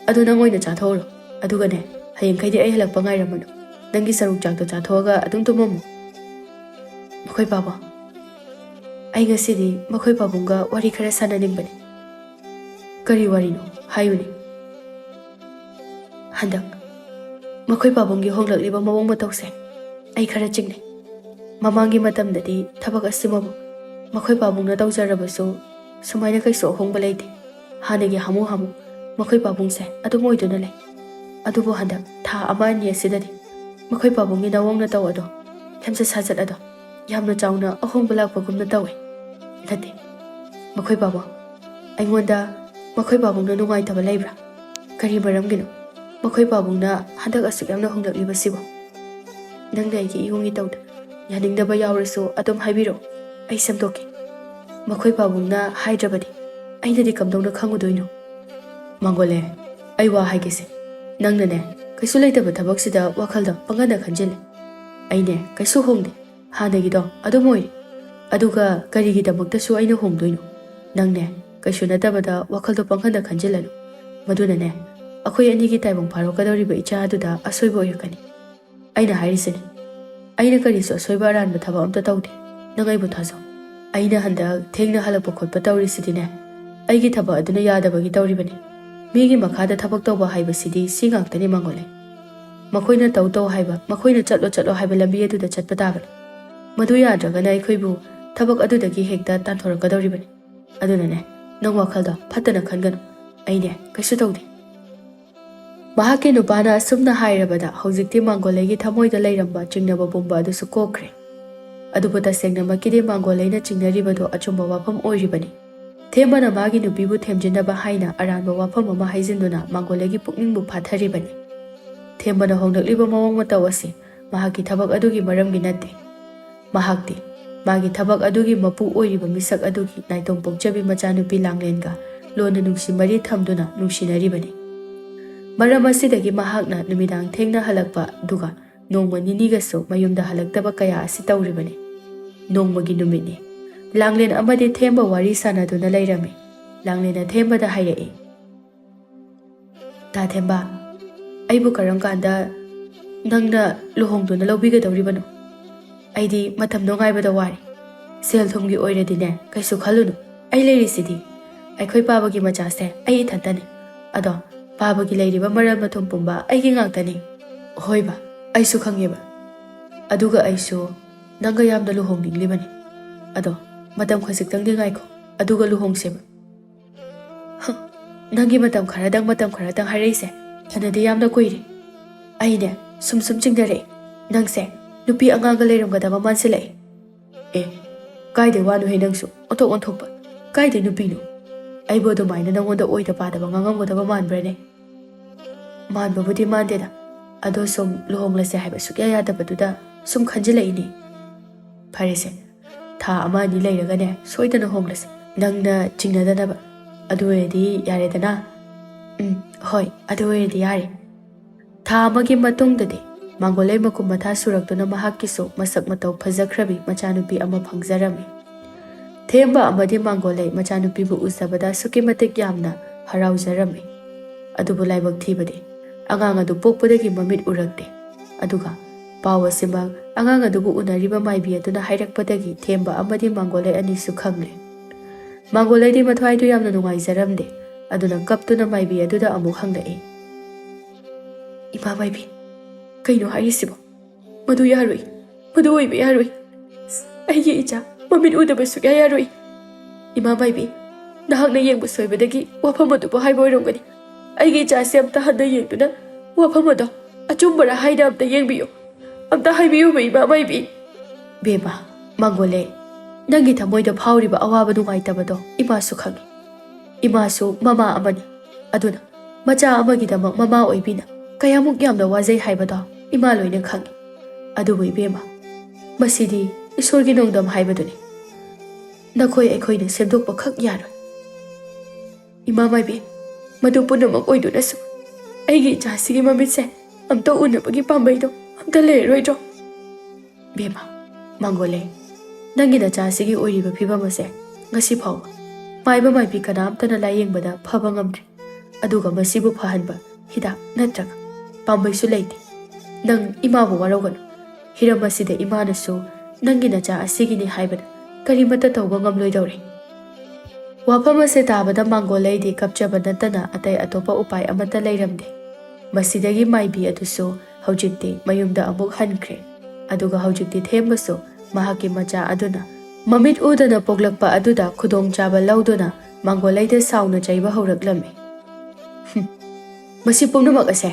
ꯑꯗꯨ ꯅꯪ ꯑꯣꯏꯅ ꯆꯥꯊꯣꯛꯎꯔꯣ꯫ ꯑꯗꯨꯒꯅꯦ, ꯍꯌꯦꯡꯈꯩꯗꯤ ꯑꯩ ꯍꯜꯂꯛꯄ ꯉꯥꯏꯔꯝꯃꯅꯨ꯫ ꯅꯪꯒꯤ ꯁꯔꯨꯛ ꯆꯥꯛꯇꯣ ꯆꯥꯊꯣꯛꯑꯒ ꯑꯗꯨꯝ ꯇꯨꯝꯃꯝꯃꯣ꯫" "ꯃꯈꯣꯏ ꯄꯥꯕꯨꯡ, ꯑꯩ ꯉꯁꯤꯗꯤ ꯃꯈꯣꯏ ꯄꯥꯕꯨꯡꯒ ꯋꯥꯔꯤ ꯈꯔ ꯁꯥꯟꯅꯅꯤꯡꯕꯅꯤ꯫" "ꯀꯔꯤ ꯋꯥꯔꯤꯅꯣ? ꯍꯥꯏꯌꯨꯅꯦ꯫" "ꯍꯟꯗꯛ ꯃꯈꯣꯏ ꯄꯥꯕꯨꯡꯒꯤ ꯍꯣꯡꯂꯛꯂꯤꯕ ꯃꯑꯣꯡ ꯃꯇꯧꯁꯦ ꯑꯩ ꯈꯔ ꯆꯤꯡꯅꯩ꯫ ꯃꯃꯥꯡꯒꯤ ꯃꯇꯝꯗꯗꯤ ꯊꯕꯛ ꯑꯁꯤꯃꯕꯨ ꯃꯈꯣꯏ ꯄꯥꯕꯨꯡꯅ ꯇꯧꯖꯔꯕꯁꯨ ꯁꯨꯃꯥꯏꯅ ꯀꯩꯁꯨ ꯑꯍꯣꯡꯕ ꯂꯩꯇꯦ꯫ ꯍꯥꯟꯅꯒꯤ ꯍꯥꯃꯨ ꯍꯥꯃꯨ ꯃꯈꯣꯏ ꯄꯥꯕꯨꯡꯁꯦ ꯑꯗꯨꯝ ꯑꯣꯏꯗꯨꯅ ꯂꯩ꯫ ꯑꯗꯨꯕꯨ ꯍꯟꯗꯛ ꯊꯥ ꯑꯃ ꯑꯅꯤ ꯑꯁꯤꯗꯗꯤ ꯃꯈꯣꯏ ꯄꯥꯕꯨꯡꯒꯤ ꯅꯑꯣꯡ ꯅꯇꯧ ꯑꯗꯣ, ꯂꯝꯆꯠ ꯁꯥꯖꯠ ꯑꯗꯣ ꯌꯥꯝꯅ ꯆꯥꯎꯅ ꯑꯍꯣꯡꯕ ꯂꯥꯛꯄꯒꯨꯝꯅ ꯇꯧꯏ꯫ ꯅꯠꯇꯦ, ꯃꯈꯣꯏ ꯄꯥꯕꯨꯡ, ꯑꯩꯉꯣꯟꯗ ꯃꯈꯣꯏ ꯄꯥꯕꯨꯡꯅ ꯅꯨꯡꯉꯥꯏꯇꯕ ꯂꯩꯕ꯭ꯔꯥ? ꯀꯔꯤ ꯃꯔꯝꯒꯤꯅꯣ ꯃꯈꯣꯏ ꯄꯥꯕꯨꯡꯅ ꯍꯟꯗꯛ ꯑꯁꯨꯛ ꯌꯥꯝꯅ ꯍꯣꯡꯂꯛꯂꯤꯕꯁꯤꯕꯣ? ꯅꯪꯅ ꯑꯩꯒꯤ ꯏꯍꯨꯡ ꯏꯇꯧꯗ ꯌꯥꯅꯤꯡꯗꯕ ꯌꯥꯎꯔꯁꯨ ꯑꯗꯨꯝ ꯍꯥꯏꯕꯤꯔꯛꯎ, ꯑꯩ ꯁꯦꯝꯗꯣꯛꯀꯦ꯫ ꯃꯈꯣꯏ ꯄꯥꯕꯨꯡꯅ ꯍꯥꯏꯗ꯭ꯔꯕꯗꯤ ꯑꯩꯅꯗꯤ ꯀꯝꯗꯧꯅ ꯈꯪꯉꯨꯗꯣꯏꯅꯣ? ꯃꯥꯡꯒꯣꯂꯦ, ꯑꯩ ꯋꯥ ꯍꯥꯏꯒꯦꯁꯦ꯫ ꯅꯪꯅꯅꯦ, ꯀꯩꯁꯨ ꯂꯩꯇꯕ ꯊꯕꯛꯁꯤꯗ ꯋꯥꯈꯜꯗ ꯄꯪꯈꯟꯗ ꯈꯟꯖꯤꯜꯂꯦ꯫ ꯑꯩꯅꯦ, ꯀꯩꯁꯨ ꯍꯣꯡꯗꯦ꯫ ꯍꯥꯟꯅꯒꯤꯗꯣ ꯑꯗꯨꯝ ꯑꯣꯏꯔꯤ꯫ ꯑꯗꯨꯒ ꯀꯔꯤꯒꯤꯗꯃꯛꯇꯁꯨ ꯑꯩꯅ ꯍꯣꯡꯗꯣꯏꯅꯣ? ꯅꯪꯅꯦ, ꯀꯩꯁꯨ ꯅꯠꯇꯕꯗ ꯋꯥꯈꯜꯗꯣ ꯄꯪꯈꯟꯗ ꯈꯟꯖꯤꯜꯂꯅꯨ꯫ ꯃꯗꯨꯅꯅꯦ, ꯑꯩꯈꯣꯏ ꯑꯅꯤꯒꯤ ꯇꯥꯏꯕꯪ ꯐꯥꯔꯣꯛꯀꯗꯧꯔꯤꯕ ꯏꯆꯥ ꯑꯗꯨꯗ ꯑꯁꯣꯏꯕ ꯑꯣꯏꯔꯛꯀꯅꯤ꯫ ꯑꯩꯅ ꯍꯥꯏꯔꯤꯁꯤꯅꯤ, ꯑꯩꯅ ꯀꯔꯤꯁꯨ ꯑꯁꯣꯏꯕ ꯑꯔꯥꯟꯕ ꯊꯕꯛ ꯑꯝꯇ ꯇꯧꯗꯦ꯫ ꯅꯪ ꯑꯩꯕꯨ ꯊꯥꯖꯧ꯫ ꯑꯩꯅ ꯍꯟꯗꯛ ꯊꯦꯡꯅ ꯍꯜꯂꯛꯄ ꯈꯣꯠꯄ ꯇꯧꯔꯤꯁꯤꯗꯤꯅꯦ, ꯑꯩꯒꯤ ꯊꯕꯛ ꯑꯗꯨꯅ ꯌꯥꯗꯕꯒꯤ ꯇꯧꯔꯤꯕꯅꯤ꯫ ꯃꯤꯒꯤ ꯃꯈꯥꯗ ꯊꯕꯛ ꯇꯧꯕ ꯍꯥꯏꯕꯁꯤꯗꯤ ꯁꯤ ꯉꯥꯛꯇꯅꯤ, ꯃꯥꯡꯒꯣꯂꯦ꯫ ꯃꯈꯣꯏꯅ ꯇꯧ ꯇꯧ ꯍꯥꯏꯕ, ꯃꯈꯣꯏꯅ ꯆꯠꯂꯣ ꯆꯠꯂꯣ ꯍꯥꯏꯕ ꯂꯝꯕꯤ ꯑꯗꯨꯗ ꯆꯠꯄ ꯇꯥꯕꯅꯤ꯫ ꯃꯗꯨ ꯌꯥꯗ꯭ꯔꯒꯅ ꯑꯩꯈꯣꯏꯕꯨ ꯊꯕꯛ ꯑꯗꯨꯗꯒꯤ ꯍꯦꯛꯇ ꯇꯥꯟꯊꯣꯔꯛꯀꯗꯧꯔꯤꯕꯅꯤ꯫ ꯑꯗꯨꯅꯅꯦ, ꯅꯪ ꯋꯥꯈꯜꯗꯣ ꯐꯠꯇꯅ ꯈꯟꯒꯅꯨ꯫ ꯑꯩꯅꯦ, ꯀꯩꯁꯨ ꯇꯧꯗꯦ꯫ ꯃꯍꯥꯛꯀꯤ ꯅꯨꯄꯥꯅ ꯑꯁꯨꯝꯅ ꯍꯥꯏꯔꯕꯗ ꯍꯧꯖꯤꯛꯇꯤ ꯃꯥꯡꯒꯣꯂꯩꯒꯤ ꯊꯃꯣꯏꯗ ꯂꯩꯔꯝꯕ ꯆꯤꯡꯅꯕ ꯄꯨꯝꯕ ꯑꯗꯨꯁꯨ ꯀꯣꯛꯈ꯭ꯔꯦ꯫ ꯑꯗꯨꯕꯨ ꯇꯁꯦꯡꯅꯃꯛꯀꯤꯗꯤ ꯃꯥꯡꯒꯣꯂꯩꯅ ꯆꯤꯡꯅꯔꯤꯕꯗꯨ ꯑꯆꯨꯝꯕ ꯋꯥꯐꯝ ꯑꯣꯏꯔꯤꯕꯅꯤ꯫ ꯊꯦꯝꯕꯅ ꯃꯥꯒꯤ ꯅꯨꯄꯤꯕꯨ ꯊꯦꯝꯖꯤꯟꯅꯕ ꯍꯥꯏꯅ ꯑꯔꯥꯟꯕ ꯋꯥꯐꯝ ꯑꯃ ꯍꯥꯏꯖꯤꯟꯗꯨꯅ ꯃꯥꯡꯒꯣꯂꯩꯒꯤ ꯄꯨꯛꯅꯤꯡꯕꯨ ꯐꯥꯊꯔꯤꯕꯅꯤ꯫ ꯊꯦꯝꯕꯅ ꯍꯣꯡꯂꯛꯂꯤꯕ ꯃꯑꯣꯡ ꯃꯇꯧ ꯑꯁꯤ ꯃꯍꯥꯛꯀꯤ ꯊꯕꯛ ꯑꯗꯨꯒꯤ ꯃꯔꯝꯒꯤ ꯅꯠꯇꯦ꯫ ꯃꯍꯥꯛꯇꯤ ꯃꯥꯒꯤ ꯊꯕꯛ ꯑꯗꯨꯒꯤ ꯃꯄꯨ ꯑꯣꯏꯔꯤꯕ ꯃꯤꯁꯛ ꯑꯗꯨꯒꯤ ꯅꯥꯏꯇꯣꯝ ꯄꯣꯛꯆꯕꯤ ꯃꯆꯥꯅꯨꯄꯤ ꯂꯥꯡꯂꯦꯟꯒ ꯂꯣꯟꯅ ꯅꯨꯡꯁꯤ ꯃꯔꯤ ꯊꯝꯗꯨꯅ ꯅꯨꯡꯁꯤꯅꯔꯤꯕꯅꯤ꯫ ꯃꯔꯝ ꯑꯁꯤꯗꯒꯤ ꯃꯍꯥꯛꯅ ꯅꯨꯃꯤꯗꯥꯡ ꯊꯦꯡꯅ ꯍꯜꯂꯛꯄ, ꯑꯗꯨꯒ ꯅꯣꯡꯃ ꯅꯤꯅꯤꯒꯁꯨ ꯃꯌꯨꯝꯗ ꯍꯜꯂꯛꯇꯕ ꯀꯌꯥ ꯑꯁꯤ ꯇꯧꯔꯤꯕꯅꯤ꯫ ꯅꯣꯡꯃꯒꯤ ꯅꯨꯃꯤꯠꯅꯤ꯫ ꯂꯥꯡꯂꯦꯟ ꯑꯃꯗꯤ ꯊꯦꯝꯕ ꯋꯥꯔꯤ ꯁꯥꯟꯅꯗꯨꯅ ꯂꯩꯔꯝꯃꯤ꯫ ꯂꯥꯡꯂꯦꯟꯅ ꯊꯦꯝꯕꯗ ꯍꯥꯏꯔꯛꯏ, "ꯇꯥ ꯊꯦꯝꯕ, ꯑꯩꯕꯨ ꯀꯔꯝ ꯀꯥꯟꯗ ꯅꯪꯅ ꯂꯨꯍꯣꯡꯗꯨꯅ ꯂꯧꯕꯤꯒꯗꯧꯔꯤꯕꯅꯣ? ꯑꯩꯗꯤ ꯃꯇꯝꯗꯣ ꯉꯥꯏꯕꯗ ꯋꯥꯔꯦ꯫ ꯁꯦꯜ ꯊꯨꯝꯒꯤ ꯑꯣꯏꯔꯗꯤꯅꯦ, ꯀꯩꯁꯨ ꯈꯜꯂꯨꯅꯨ꯫ ꯑꯩ ꯂꯩꯔꯤꯁꯤꯗꯤ꯫ ꯑꯩꯈꯣꯏ ꯄꯥꯕꯒꯤ ꯃꯆꯥꯁꯦ ꯑꯩ ꯏꯊꯟꯇꯅꯤ꯫ ꯑꯗꯣ ꯄꯥꯕꯒꯤ ꯂꯩꯔꯤꯕ ꯃꯔꯜ ꯃꯊꯨꯝ ꯄꯨꯝꯕ ꯑꯩꯒꯤ ꯉꯥꯛꯇꯅꯤ꯫" "ꯍꯣꯏꯕ, ꯑꯩꯁꯨ ꯈꯪꯉꯦꯕ꯫ ꯑꯗꯨꯒ ꯑꯩꯁꯨ ꯅꯪꯒ ꯌꯥꯝꯅ ꯂꯨꯍꯣꯡꯅꯤꯡꯂꯤꯕꯅꯤ꯫ ꯑꯗꯣ ꯃꯇꯝ ꯈꯖꯤꯛꯇꯪꯗꯤ ꯉꯥꯏꯈꯣ, ꯑꯗꯨꯒ ꯂꯨꯍꯣꯡꯁꯦꯕ꯫" "ꯍ, ꯅꯪꯒꯤ ꯃꯇꯝ ꯈꯔꯗꯪ, ꯃꯇꯝ ꯈꯔꯗꯪ ꯍꯥꯏꯔꯛꯏꯁꯦ ꯐꯅꯗꯤ ꯌꯥꯝꯅ ꯀꯨꯏꯔꯦ꯫ ꯑꯩꯅꯦ, ꯁꯨꯝ ꯁꯨꯝ ꯆꯤꯡꯅꯔꯛꯑꯦ꯫ ꯅꯪꯁꯦ ꯅꯨꯄꯤ ꯑꯉꯥꯡꯒ ꯂꯩꯔꯝꯒꯗꯕ ꯃꯥꯟꯁꯤꯜꯂꯛꯑꯦ꯫ "ꯑꯦ, ꯀꯥꯏꯗꯩ ꯋꯥꯅꯣꯍꯦ ꯅꯪꯁꯨ? ꯑꯣꯟꯊꯣꯛ ꯑꯣꯟꯊꯣꯛꯄ꯫ ꯀꯥꯏꯗꯩ ꯅꯨꯄꯤꯅꯣ? ꯑꯩꯕꯨ ꯑꯗꯨꯃꯥꯏꯅ ꯅꯪꯉꯣꯟꯗ ꯑꯣꯏꯗ ꯄꯥꯗꯕ ꯉꯥꯡꯉꯝꯒꯗꯕ ꯃꯥꯟꯕ꯭ꯔꯅꯦ?" "ꯃꯥꯟꯕꯕꯨꯗꯤ ꯃꯥꯟꯗꯦꯗ, ꯑꯗꯣ ꯁꯨꯝ ꯂꯨꯍꯣꯡꯂꯁꯦ ꯍꯥꯏꯕ ꯁꯨꯛꯌꯥ ꯌꯥꯗꯕꯗꯨꯗ ꯁꯨꯝ ꯈꯟꯖꯤꯜꯂꯛꯏꯅꯦ꯫" "ꯐꯔꯦꯁꯦ, ꯊꯥ ꯑꯃ ꯑꯅꯤ ꯂꯩꯔꯒꯅꯦ ꯁꯣꯏꯗꯅ ꯍꯣꯡꯂꯁꯦ, ꯅꯪꯅ ꯆꯤꯡꯅꯗꯅꯕ꯫ ꯑꯗꯨ ꯑꯣꯏꯔꯗꯤ ꯌꯥꯔꯦꯗꯅ?" "ꯎꯝ, ꯍꯣꯏ, ꯑꯗꯨ ꯑꯣꯏꯔꯗꯤ ꯌꯥꯔꯦ꯫" ꯊꯥ ꯑꯃꯒꯤ ꯃꯇꯨꯡꯗꯗꯤ ꯃꯥꯡꯒꯣꯂꯩ ꯃꯀꯨꯝ ꯃꯊꯥ ꯁꯨꯔꯛꯇꯨꯅ ꯃꯍꯥꯛꯀꯤꯁꯨ ꯃꯁꯛ ꯃꯇꯧ ꯐꯖꯈ꯭ꯔꯕꯤ ꯃꯆꯥꯅꯨꯄꯤ ꯑꯃ ꯐꯪꯖꯔꯝꯃꯤ꯫ ꯊꯦꯝꯕ ꯑꯃꯗꯤ ꯃꯥꯡꯒꯣꯂꯩ ꯃꯆꯥꯅꯨꯄꯤꯕꯨ ꯎꯖꯕꯗ ꯑꯁꯨꯛꯀꯤ ꯃꯇꯤꯛ ꯌꯥꯝꯅ ꯍꯔꯥꯎꯖꯔꯝꯃꯤ꯫ ꯑꯗꯨꯕꯨ ꯂꯥꯏꯕꯛ ꯊꯤꯕꯗꯤ, ꯑꯉꯥꯡ ꯑꯗꯨ ꯄꯣꯛꯄꯗꯒꯤ ꯃꯃꯤꯠ ꯎꯔꯛꯇꯦ꯫ ꯑꯗꯨꯒ ꯄꯥꯎ ꯑꯁꯤꯃꯛ ꯑꯉꯥꯡ ꯑꯗꯨꯕꯨ ꯎꯅꯔꯤꯕ ꯃꯥꯏꯕꯤ ꯑꯗꯨꯅ ꯍꯥꯏꯔꯛꯄꯗꯒꯤ ꯊꯦꯝꯕ ꯑꯃꯗꯤ ꯃꯥꯡꯒꯣꯂꯩ ꯑꯅꯤꯁꯨ ꯈꯪꯂꯦ꯫ ꯃꯥꯡꯒꯣꯂꯩꯗꯤ ꯃꯊ꯭ꯋꯥꯏꯗꯨ ꯌꯥꯝꯅ ꯅꯨꯡꯉꯥꯏꯖꯔꯝꯗꯦ꯫ ꯑꯗꯨꯅ ꯀꯞꯇꯨꯅ ꯃꯥꯏꯕꯤ ꯑꯗꯨꯗ ꯑꯃꯨꯛ ꯍꯪꯂꯛꯏ, "ꯏꯃꯥ ꯃꯥꯏꯕꯤ, ꯀꯩꯅꯣ ꯍꯥꯏꯔꯤꯁꯤꯕꯣ? ꯃꯗꯨ ꯌꯥꯔꯣꯏ, ꯃꯗꯨ ꯑꯣꯏꯕ ꯌꯥꯔꯣꯏ꯫ ꯑꯩꯒꯤ ꯏꯆꯥ ꯃꯃꯤꯠ ꯎꯗꯕ ꯁꯨꯛꯌꯥ ꯌꯥꯔꯣꯏ꯫ ꯏꯃꯥ ꯃꯥꯏꯕꯤ, ꯅꯍꯥꯛꯅ ꯌꯦꯡꯕ ꯁꯣꯏꯕꯗꯒꯤ ꯋꯥꯐꯝ ꯑꯗꯨꯕꯨ ꯍꯥꯏꯕ ꯑꯣꯏꯔꯝꯒꯅꯤ꯫ ꯑꯩꯒꯤ ꯏꯆꯥꯁꯦ ꯑꯝꯇ ꯍꯟꯅ ꯌꯦꯡꯗꯨꯅ ꯋꯥꯐꯝ ꯑꯗꯣ ꯑꯆꯨꯝꯕꯔꯥ ꯍꯥꯏꯅ ꯑꯝꯇ ꯌꯦꯡꯕꯤꯌꯨ꯫ ꯑꯝꯇ ꯍꯥꯏꯕꯤꯌꯨꯕ, ꯏꯃꯥ ꯃꯥꯏꯕꯤ꯫" "ꯕꯦꯝꯃ, ꯃꯥꯡꯒꯣꯂꯩ, ꯅꯪꯒꯤ ꯊꯃꯣꯏꯗ ꯐꯥꯎꯔꯤꯕ ꯑꯋꯥꯕ ꯅꯨꯡꯉꯥꯏꯇꯕꯗꯣ ꯏꯃꯥꯁꯨ ꯈꯪꯏ꯫ ꯏꯃꯥꯁꯨ ꯃꯃꯥ ꯑꯃꯅꯤ꯫ ꯑꯗꯨꯅ ꯃꯆꯥ ꯑꯃꯒꯤꯗꯃꯛ ꯃꯃꯥ ꯑꯣꯏꯕꯤꯅ ꯀꯌꯥꯃꯨꯛ ꯌꯥꯝꯅ ꯋꯥꯖꯩ ꯍꯥꯏꯕꯗꯣ ꯏꯃꯥ ꯂꯣꯏꯅ ꯈꯪꯏ꯫ ꯑꯗꯨꯕꯨ ꯏꯕꯦꯝꯃ, ꯃꯁꯤꯗꯤ ꯏꯁꯣꯔꯒꯤ ꯅꯣꯡꯗꯝ ꯍꯥꯏꯕꯗꯨꯅꯤ꯫ ꯅꯈꯣꯏ ꯑꯩꯈꯣꯏꯅ ꯁꯦꯝꯗꯣꯛꯄ ꯈꯛ ꯌꯥꯔꯣꯏ꯫ ꯏꯃꯥ ꯃꯥꯏꯕꯤ, ꯃꯗꯨ ꯄꯨꯝꯅꯃꯛ ꯑꯣꯏꯗꯨꯅꯁꯨ ꯑꯩꯒꯤ ꯏꯆꯥꯁꯤꯒꯤ ꯃꯃꯤꯠꯁꯦ ꯑꯝꯇ ꯎꯅꯕꯒꯤ ꯄꯥꯝꯕꯩꯗꯣ ꯑꯝꯇ ꯂꯩꯔꯔꯣꯏꯗ꯭ꯔꯣ?" "ꯕꯦꯝꯃ, ꯃꯥꯡꯒꯣꯂꯩ, ꯅꯪꯒꯤ ꯅꯆꯥꯁꯤꯒꯤ ꯑꯣꯏꯔꯤꯕ ꯐꯤꯕꯝ ꯑꯁꯦ ꯉꯁꯤ ꯐꯥꯎꯕ ꯃꯥꯏꯕ ꯃꯥꯏꯕꯤ ꯀꯅꯥꯝꯇꯅ ꯂꯥꯌꯦꯡꯕꯗ ꯐꯕ ꯉꯝꯗ꯭ꯔꯤ꯫ ꯑꯗꯨꯒ ꯃꯁꯤꯕꯨ ꯐꯍꯟꯕ ꯍꯤꯗꯥꯛ ꯅꯠꯇ꯭ꯔꯒ ꯄꯥꯝꯕꯩꯁꯨ ꯂꯩꯇꯦ꯫ ꯅꯪ ꯏꯃꯥꯕꯨ ꯋꯥꯔꯧꯒꯅꯨ꯫ ꯍꯤꯔꯝ ꯑꯁꯤꯗ ꯏꯃꯥꯅꯁꯨ ꯅꯪꯒꯤ ꯅꯆꯥ ꯑꯁꯤꯒꯤꯅꯤ ꯍꯥꯏꯕꯗ ꯀꯔꯤꯃꯠꯇ ꯇꯧꯕ ꯉꯝꯂꯣꯏꯗꯧꯔꯦ꯫" ꯋꯥꯐꯝ ꯑꯁꯦ ꯇꯥꯕꯗ ꯃꯥꯡꯒꯣꯂꯩꯗꯤ ꯀꯞꯆꯕ ꯅꯠꯇꯅ ꯑꯇꯩ ꯑꯇꯣꯞꯄ ꯎꯄꯥꯏ ꯑꯃꯠꯇ ꯂꯩꯔꯝꯗꯦ꯫ ꯃꯁꯤꯗꯒꯤ ꯃꯥꯏꯕꯤ ꯑꯗꯨꯁꯨ ꯍꯧꯖꯤꯛꯇꯤ ꯃꯌꯨꯝꯗ ꯑꯃꯨꯛ ꯍꯟꯈ꯭ꯔꯦ꯫ ꯑꯗꯨꯒ ꯍꯧꯖꯤꯛꯇꯤ ꯊꯦꯝꯕꯁꯨ ꯃꯍꯥꯛꯀꯤ ꯃꯆꯥ ꯑꯗꯨꯅ ꯃꯃꯤꯠ ꯎꯗꯅ ꯄꯣꯛꯂꯛꯄ ꯑꯗꯨꯗ ꯈꯨꯗꯣꯡꯆꯥꯕ ꯂꯧꯗꯨꯅ ꯃꯥꯡꯒꯣꯂꯩꯗ ꯁꯥꯎꯅ ꯆꯩꯕ ꯍꯧꯔꯛꯂꯝꯃꯤ꯫ "ꯍꯨꯝ, ꯃꯁꯤ ꯄꯨꯝꯅꯃꯛ ꯑꯁꯦ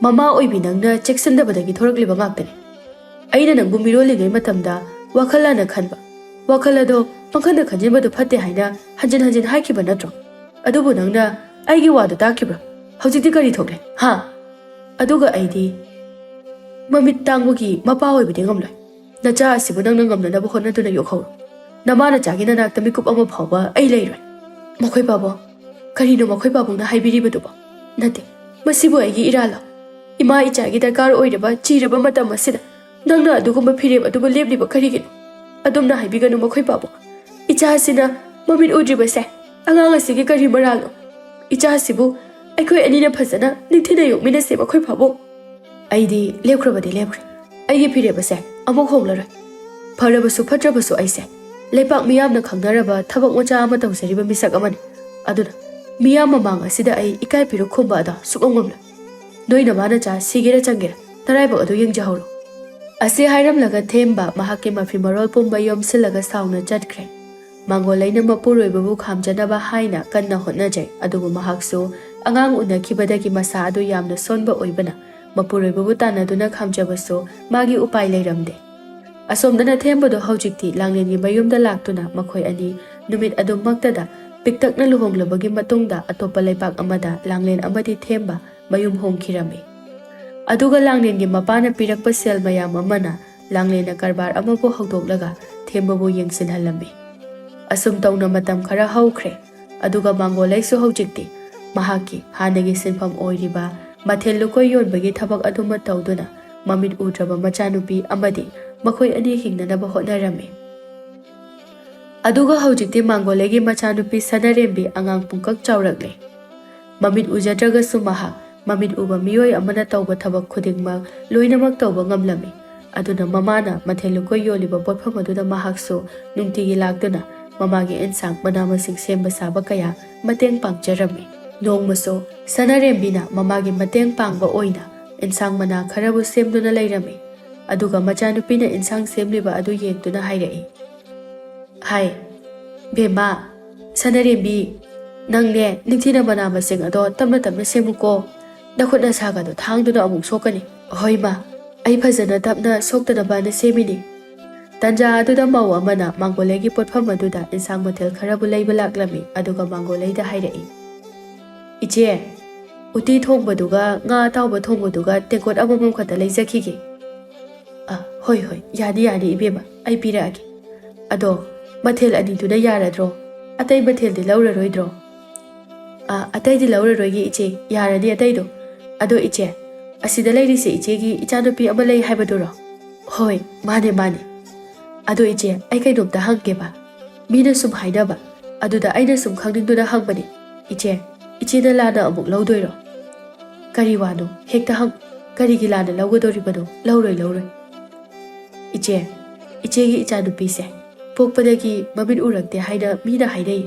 ꯃꯃꯥ ꯑꯣꯏꯕꯤ ꯅꯪꯅ ꯆꯦꯛꯁꯤꯟꯗꯕꯗꯒꯤ ꯊꯣꯔꯛꯂꯤꯕ ꯉꯥꯛꯇꯅꯤ꯫ ꯑꯩꯅ ꯅꯪꯕꯨ ꯃꯤꯔꯣꯜꯂꯤꯉꯩ ꯃꯇꯝꯗ ꯋꯥꯈꯜ ꯂꯥꯟꯅ ꯈꯟꯕ꯫ ꯋꯥꯈꯜ ꯑꯗꯣ ꯄꯪꯈꯟꯗ ꯈꯟꯖꯤꯟꯕꯗꯨ ꯐꯠꯇꯦ ꯍꯥꯏꯅ ꯍꯟꯖꯤꯟ ꯍꯟꯖꯤꯟ ꯍꯥꯏꯈꯤꯕ ꯅꯠꯇ꯭ꯔꯣ? ꯑꯗꯨꯕꯨ ꯅꯪꯅ ꯑꯩꯒꯤ ꯋꯥꯗꯨ ꯇꯥꯈꯤꯕ꯭ꯔꯥ? ꯍꯧꯖꯤꯛꯇꯤ ꯀꯔꯤ ꯊꯣꯛꯂꯦ? ꯍꯥ? ꯑꯗꯨꯒ ꯑꯩꯗꯤ ꯃꯃꯤꯠ ꯇꯥꯡꯕꯒꯤ ꯃꯄꯥ ꯑꯣꯏꯕꯗꯤ ꯉꯝꯂꯣꯏ꯫ ꯅꯆꯥ ꯑꯁꯤꯕꯨ ꯅꯪꯅ ꯉꯝꯅꯅꯕ ꯍꯣꯠꯅꯗꯨꯅ ꯌꯣꯛꯍꯧꯔꯣ꯫ ꯅꯃꯥ ꯅꯆꯥꯒꯤ ꯅꯅꯥꯛꯇ ꯃꯤꯀꯨꯞ ꯑꯃ ꯐꯥꯎꯕ ꯑꯩ ꯂꯩꯔꯣꯏ꯫ ꯃꯈꯣꯏ ꯄꯥꯕꯨꯡ, ꯀꯔꯤꯅꯣ ꯃꯈꯣꯏ ꯄꯥꯕꯨꯡꯅ ꯍꯥꯏꯕꯤꯔꯤꯕꯗꯨꯕꯣ? ꯅꯠꯇꯦ, ꯃꯁꯤꯕꯨ ꯑꯩꯒꯤ ꯏꯔꯥꯜꯂꯣ? ꯏꯃꯥ ꯏꯆꯥꯒꯤ ꯗꯔꯀꯥꯔ ꯑꯣꯏꯔꯕ ꯆꯤꯔꯕ ꯃꯇꯝ ꯑꯁꯤꯗ ꯅꯪꯅ ꯑꯗꯨꯒꯨꯝꯕ ꯐꯤꯔꯦꯞ ꯑꯗꯨꯕꯨ ꯂꯦꯞꯂꯤꯕ ꯀꯔꯤꯒꯤꯅꯣ? ꯑꯗꯨꯝꯅ ꯍꯥꯏꯕꯤꯒꯅꯨ ꯃꯈꯣꯏ ꯄꯥꯕꯨꯡ꯫ ꯏꯆꯥ ꯑꯁꯤꯅ ꯃꯃꯤꯠ ꯎꯗ꯭ꯔꯤꯕꯁꯦ ꯑꯉꯥꯡ ꯑꯁꯤꯒꯤ ꯀꯔꯤ ꯃꯔꯥꯜꯅꯣ? ꯏꯆꯥ ꯑꯁꯤꯕꯨ ꯑꯩꯈꯣꯏ ꯑꯅꯤꯅ ꯐꯖꯅ ꯅꯤꯡꯊꯤꯅ ꯌꯣꯛꯃꯤꯟꯅꯁꯦ ꯃꯈꯣꯏ ꯄꯥꯕꯨꯡ꯫ ꯑꯩꯗꯤ ꯂꯦꯞꯈ꯭ꯔꯕꯗꯤ ꯂꯦꯞꯈ꯭ꯔꯦ꯫ ꯑꯩꯒꯤ ꯐꯤꯔꯦꯞ ꯑꯁꯦ ꯑꯃꯨꯛ ꯍꯣꯡꯂꯔꯣꯏ꯫ ꯐꯔꯕꯁꯨ ꯐꯠꯇ꯭ꯔꯕꯁꯨ ꯑꯩꯁꯦ ꯂꯩꯄꯥꯛ ꯃꯤꯌꯥꯝꯅ ꯈꯪꯅꯔꯕ ꯊꯕꯛ ꯃꯆꯥ ꯑꯃ ꯇꯧꯖꯔꯤꯕ ꯃꯤꯁꯛ ꯑꯃꯅꯤ꯫ ꯑꯗꯨꯅ ꯃꯤꯌꯥꯝ ꯃꯃꯥꯡ ꯑꯁꯤꯗ ꯑꯩ ꯏꯀꯥꯏ ꯄꯤꯔꯨꯛ ꯈꯨꯝꯕ ꯑꯗꯣ ꯁꯨꯛꯉꯝ ꯉꯝꯂꯣꯏ꯫ ꯅꯣꯏ ꯅꯃꯥ ꯅꯆꯥ ꯁꯤꯒꯦꯔꯥ ꯆꯪꯒꯦꯔꯥ ꯅꯔꯥꯏꯕꯛ ꯑꯗꯨ ꯌꯦꯡꯖꯍꯧꯔꯣ꯫ ꯑꯁꯤ ꯍꯥꯏꯔꯝꯂꯒ ꯊꯦꯝꯕ ꯃꯍꯥꯛꯀꯤ ꯃꯐꯤ ꯃꯔꯣꯜ ꯄꯨꯝꯕ ꯌꯣꯝꯁꯤꯜꯂꯒ ꯁꯥꯎꯅ ꯆꯠꯈ꯭ꯔꯦ꯫ ꯃꯥꯡꯒꯣꯂꯩꯅ ꯃꯄꯨꯔꯣꯏꯕꯕꯨ ꯈꯥꯝꯖꯅꯕ ꯍꯥꯏꯅ ꯀꯟꯅ ꯍꯣꯠꯅꯖꯩ, ꯑꯗꯨꯕꯨ ꯃꯍꯥꯛꯁꯨ ꯑꯉꯥꯡ ꯎꯅꯈꯤꯕꯗꯒꯤ ꯃꯁꯥ ꯑꯗꯨ ꯌꯥꯝꯅ ꯁꯣꯟꯕ ꯑꯣꯏꯕꯅ ꯃꯄꯨꯔꯣꯏꯕꯕꯨ ꯇꯥꯟꯅꯗꯨꯅ ꯈꯥꯝꯖꯕꯁꯨ ꯃꯥꯒꯤ ꯎꯄꯥꯏ ꯂꯩꯔꯝꯗꯦ꯫ ꯑꯁꯣꯝꯗꯅ ꯊꯦꯝꯕꯗꯣ ꯍꯧꯖꯤꯛꯇꯤ ꯂꯥꯡꯂꯦꯟꯒꯤ ꯃꯌꯨꯝꯗ ꯂꯥꯛꯇꯨꯅ ꯃꯈꯣꯏ ꯑꯅꯤ ꯅꯨꯃꯤꯠ ꯑꯗꯨꯃꯛꯇꯗ ꯄꯤꯛꯇꯛꯅ ꯂꯨꯍꯣꯡꯂꯕꯒꯤ ꯃꯇꯨꯡꯗ ꯑꯇꯣꯞꯄ ꯂꯩꯕꯥꯛ ꯑꯃꯗ ꯂꯥꯡꯂꯦꯟ ꯑꯃꯗꯤ ꯊꯦꯝꯕ ꯃꯌꯨꯝ ꯍꯣꯡꯈꯤꯔꯝꯃꯤ꯫ ꯑꯗꯨꯒ ꯂꯥꯡꯂꯦꯟꯒꯤ ꯃꯄꯥꯅ ꯄꯤꯔꯛꯄ ꯁꯦꯜ ꯃꯌꯥꯝ ꯑꯃꯅ ꯂꯥꯡꯂꯦꯟꯅ ꯀꯔꯕꯥꯔ ꯑꯃꯕꯨ ꯍꯧꯗꯣꯛꯂꯒ ꯊꯦꯝꯕꯕꯨ ꯌꯦꯡꯁꯤꯟꯍꯜꯂꯝꯃꯤ꯫ ꯑꯁꯨꯝ ꯇꯧꯅ ꯃꯇꯝ ꯈꯔ ꯍꯧꯈ꯭ꯔꯦ꯫ ꯑꯗꯨꯒ ꯃꯥꯡꯒꯣꯂꯩꯁꯨ ꯍꯧꯖꯤꯛꯇꯤ ꯃꯍꯥꯛꯀꯤ ꯍꯥꯟꯅꯒꯤ ꯁꯤꯟꯐꯝ ꯑꯣꯏꯔꯤꯕ ꯃꯊꯦꯜ ꯂꯨꯀꯣꯏ ꯌꯣꯟꯕꯒꯤ ꯊꯕꯛ ꯑꯗꯨꯃ ꯇꯧꯗꯨꯅ ꯃꯃꯤꯠ ꯎꯗ꯭ꯔꯕ ꯃꯆꯥꯅꯨꯄꯤ ꯑꯃꯗꯤ ꯃꯈꯣꯏ ꯑꯅꯤ ꯍꯤꯡꯅꯅꯕ ꯍꯣꯠꯅꯔꯝꯃꯤ꯫ ꯑꯗꯨꯒ ꯍꯧꯖꯤꯛꯇꯤ ꯃꯥꯡꯒꯣꯂꯩꯒꯤ ꯃꯆꯥꯅꯨꯄꯤ ꯁꯅꯥꯔꯦꯝꯕꯤ ꯑꯉꯥꯡ ꯄꯨꯡꯀꯛ ꯆꯥꯎꯔꯛꯂꯦ꯫ ꯃꯃꯤꯠ ꯎꯖꯗ꯭ꯔꯒꯁꯨ ꯃꯍꯥꯛ ꯃꯃꯤꯠ ꯎꯕ ꯃꯤꯑꯣꯏ ꯑꯃꯅ ꯇꯧꯕ ꯊꯕꯛ ꯈꯨꯗꯤꯡꯃꯛ ꯂꯣꯏꯅꯃꯛ ꯇꯧꯕ ꯉꯝꯂꯝꯃꯤ꯫ ꯑꯗꯨꯅ ꯃꯃꯥꯅ ꯃꯊꯦꯜ ꯂꯨꯀꯣꯏ ꯌꯣꯜꯂꯤꯕ ꯄꯣꯠꯐꯝ ꯑꯗꯨꯗ ꯃꯍꯥꯛꯁꯨ ꯅꯨꯡꯇꯤꯒꯤ ꯂꯥꯛꯇꯨꯅ ꯃꯃꯥꯒꯤ ꯑꯦꯟꯁꯥꯡ ꯃꯅꯥ ꯃꯁꯤꯡ ꯁꯦꯝꯕ ꯁꯥꯕ ꯀꯌꯥ ꯃꯇꯦꯡ ꯄꯥꯡꯖꯔꯝꯃꯤ꯫ ꯅꯣꯡꯃꯁꯨ ꯁꯅꯥꯔꯦꯝꯕꯤꯅ ꯃꯃꯥꯒꯤ ꯃꯇꯦꯡ ꯄꯥꯡꯕ ꯑꯣꯏꯅ ꯑꯦꯟꯁꯥꯡ ꯃꯅꯥ ꯈꯔꯕꯨ ꯁꯦꯝꯗꯨꯅ ꯂꯩꯔꯝꯃꯤ꯫ ꯑꯗꯨꯒ ꯃꯆꯥꯅꯨꯄꯤꯅ ꯏꯟꯁꯥꯡ ꯁꯦꯝꯂꯤꯕ ꯑꯗꯨ ꯌꯦꯡꯗꯨꯅ ꯍꯥꯏꯔꯛꯏ, "ꯍꯥꯏ, ꯕꯦꯝꯃ, ꯁꯅꯥꯔꯦꯝꯕꯤ, ꯅꯪꯅꯦ ꯅꯤꯡꯊꯤꯅ ꯃꯅꯥ ꯃꯁꯤꯡ ꯑꯗꯣ ꯇꯞꯅ ꯇꯞꯅ ꯁꯦꯝꯃꯨꯀꯣ꯫ ꯅꯈꯨꯠ ꯅꯁꯥꯒꯗꯣ ꯊꯥꯡꯗꯨꯅ ꯑꯃꯨꯛ ꯁꯣꯛꯀꯅꯤ꯫" "ꯍꯣꯏ ꯃꯥ, ꯑꯩ ꯐꯖꯅ ꯇꯞꯅ ꯁꯣꯛꯇꯅꯕꯅ ꯁꯦꯝꯃꯤꯅꯤ꯫" ꯇꯟꯖꯥ ꯑꯗꯨꯗ ꯃꯧ ꯑꯃꯅ ꯃꯥꯡꯒꯣꯂꯩꯒꯤ ꯄꯣꯠꯐꯝ ꯑꯗꯨꯗ ꯏꯟꯁꯥꯡ ꯃꯊꯦꯜ ꯈꯔꯕꯨ ꯂꯩꯕ ꯂꯥꯛꯂꯝꯃꯤ꯫ ꯑꯗꯨꯒ ꯃꯥꯡꯒꯣꯂꯩꯗ ꯍꯥꯏꯔꯛꯏ, "ꯏꯆꯦ, ꯎꯇꯤ ꯊꯣꯡꯕꯗꯨꯒ ꯉꯥ ꯑꯇꯥꯎꯕ ꯊꯣꯡꯕꯗꯨꯒ ꯇꯦꯡꯀꯣꯠ ꯑꯃꯃꯝ ꯈꯛꯇ ꯂꯩꯖꯈꯤꯒꯦ꯫" "ꯑ, ꯍꯣꯏ, ꯍꯣꯏ, ꯌꯥꯅꯤ, ꯌꯥꯅꯤ, ꯏꯕꯦꯝꯃ, ꯑꯩ ꯄꯤꯔꯛꯑꯒꯦ꯫ ꯑꯗꯣ ꯃꯊꯦꯜ ꯑꯅꯤꯗꯨꯅ ꯌꯥꯔꯗ꯭ꯔꯣ? ꯑꯇꯩ ꯃꯊꯦꯜꯗꯤ ꯂꯧꯔꯔꯣꯏꯗ꯭ꯔꯣ?" "ꯑ, ꯑꯇꯩꯗꯤ ꯂꯧꯔꯔꯣꯏꯒꯦ, ꯏꯆꯦ, ꯌꯥꯔꯅꯤ ꯑꯇꯩꯗꯣ꯫ ꯑꯗꯣ ꯏꯆꯦ, ꯑꯁꯤꯗ ꯂꯩꯔꯤꯁꯦ ꯏꯆꯦꯒꯤ ꯏꯆꯥꯅꯨꯄꯤ ꯑꯃ ꯂꯩ ꯍꯥꯏꯕꯗꯨꯔꯣ?" "ꯍꯣꯏ, ꯃꯥꯅꯦ, ꯃꯥꯅꯦ꯫" "ꯑꯗꯣ ꯏꯆꯦ, ꯑꯩ ꯀꯩꯅꯣꯝꯇ ꯍꯪꯒꯦꯕ꯫ ꯃꯤꯅ ꯁꯨꯝ ꯍꯥꯏꯅꯕ, ꯑꯗꯨꯗ ꯑꯩꯅ ꯁꯨꯝ ꯈꯪꯅꯤꯡꯗꯨꯅ ꯍꯪꯕꯅꯦ꯫ ꯏꯆꯦ, ꯏꯆꯦꯅ ꯂꯥꯟꯅ ꯑꯃꯨꯛ ꯂꯧꯗꯣꯏꯔꯣ?" "ꯀꯔꯤ ꯋꯥꯅꯣ? ꯍꯦꯛꯇ ꯍꯪ꯫ ꯀꯔꯤꯒꯤ ꯂꯥꯟꯅ ꯂꯧꯒꯗꯧꯔꯤꯕꯅꯣ? ꯂꯧꯔꯣꯏ, ꯂꯧꯔꯣꯏ꯫" "ꯏꯆꯦ, ꯏꯆꯦꯒꯤ ꯏꯆꯥꯅꯨꯄꯤꯁꯦ ꯄꯣꯛꯄꯗꯒꯤ ꯃꯃꯤꯠ ꯎꯔꯛꯇꯦ ꯍꯥꯏꯅ ꯃꯤꯅ ꯍꯥꯏꯅꯩ꯫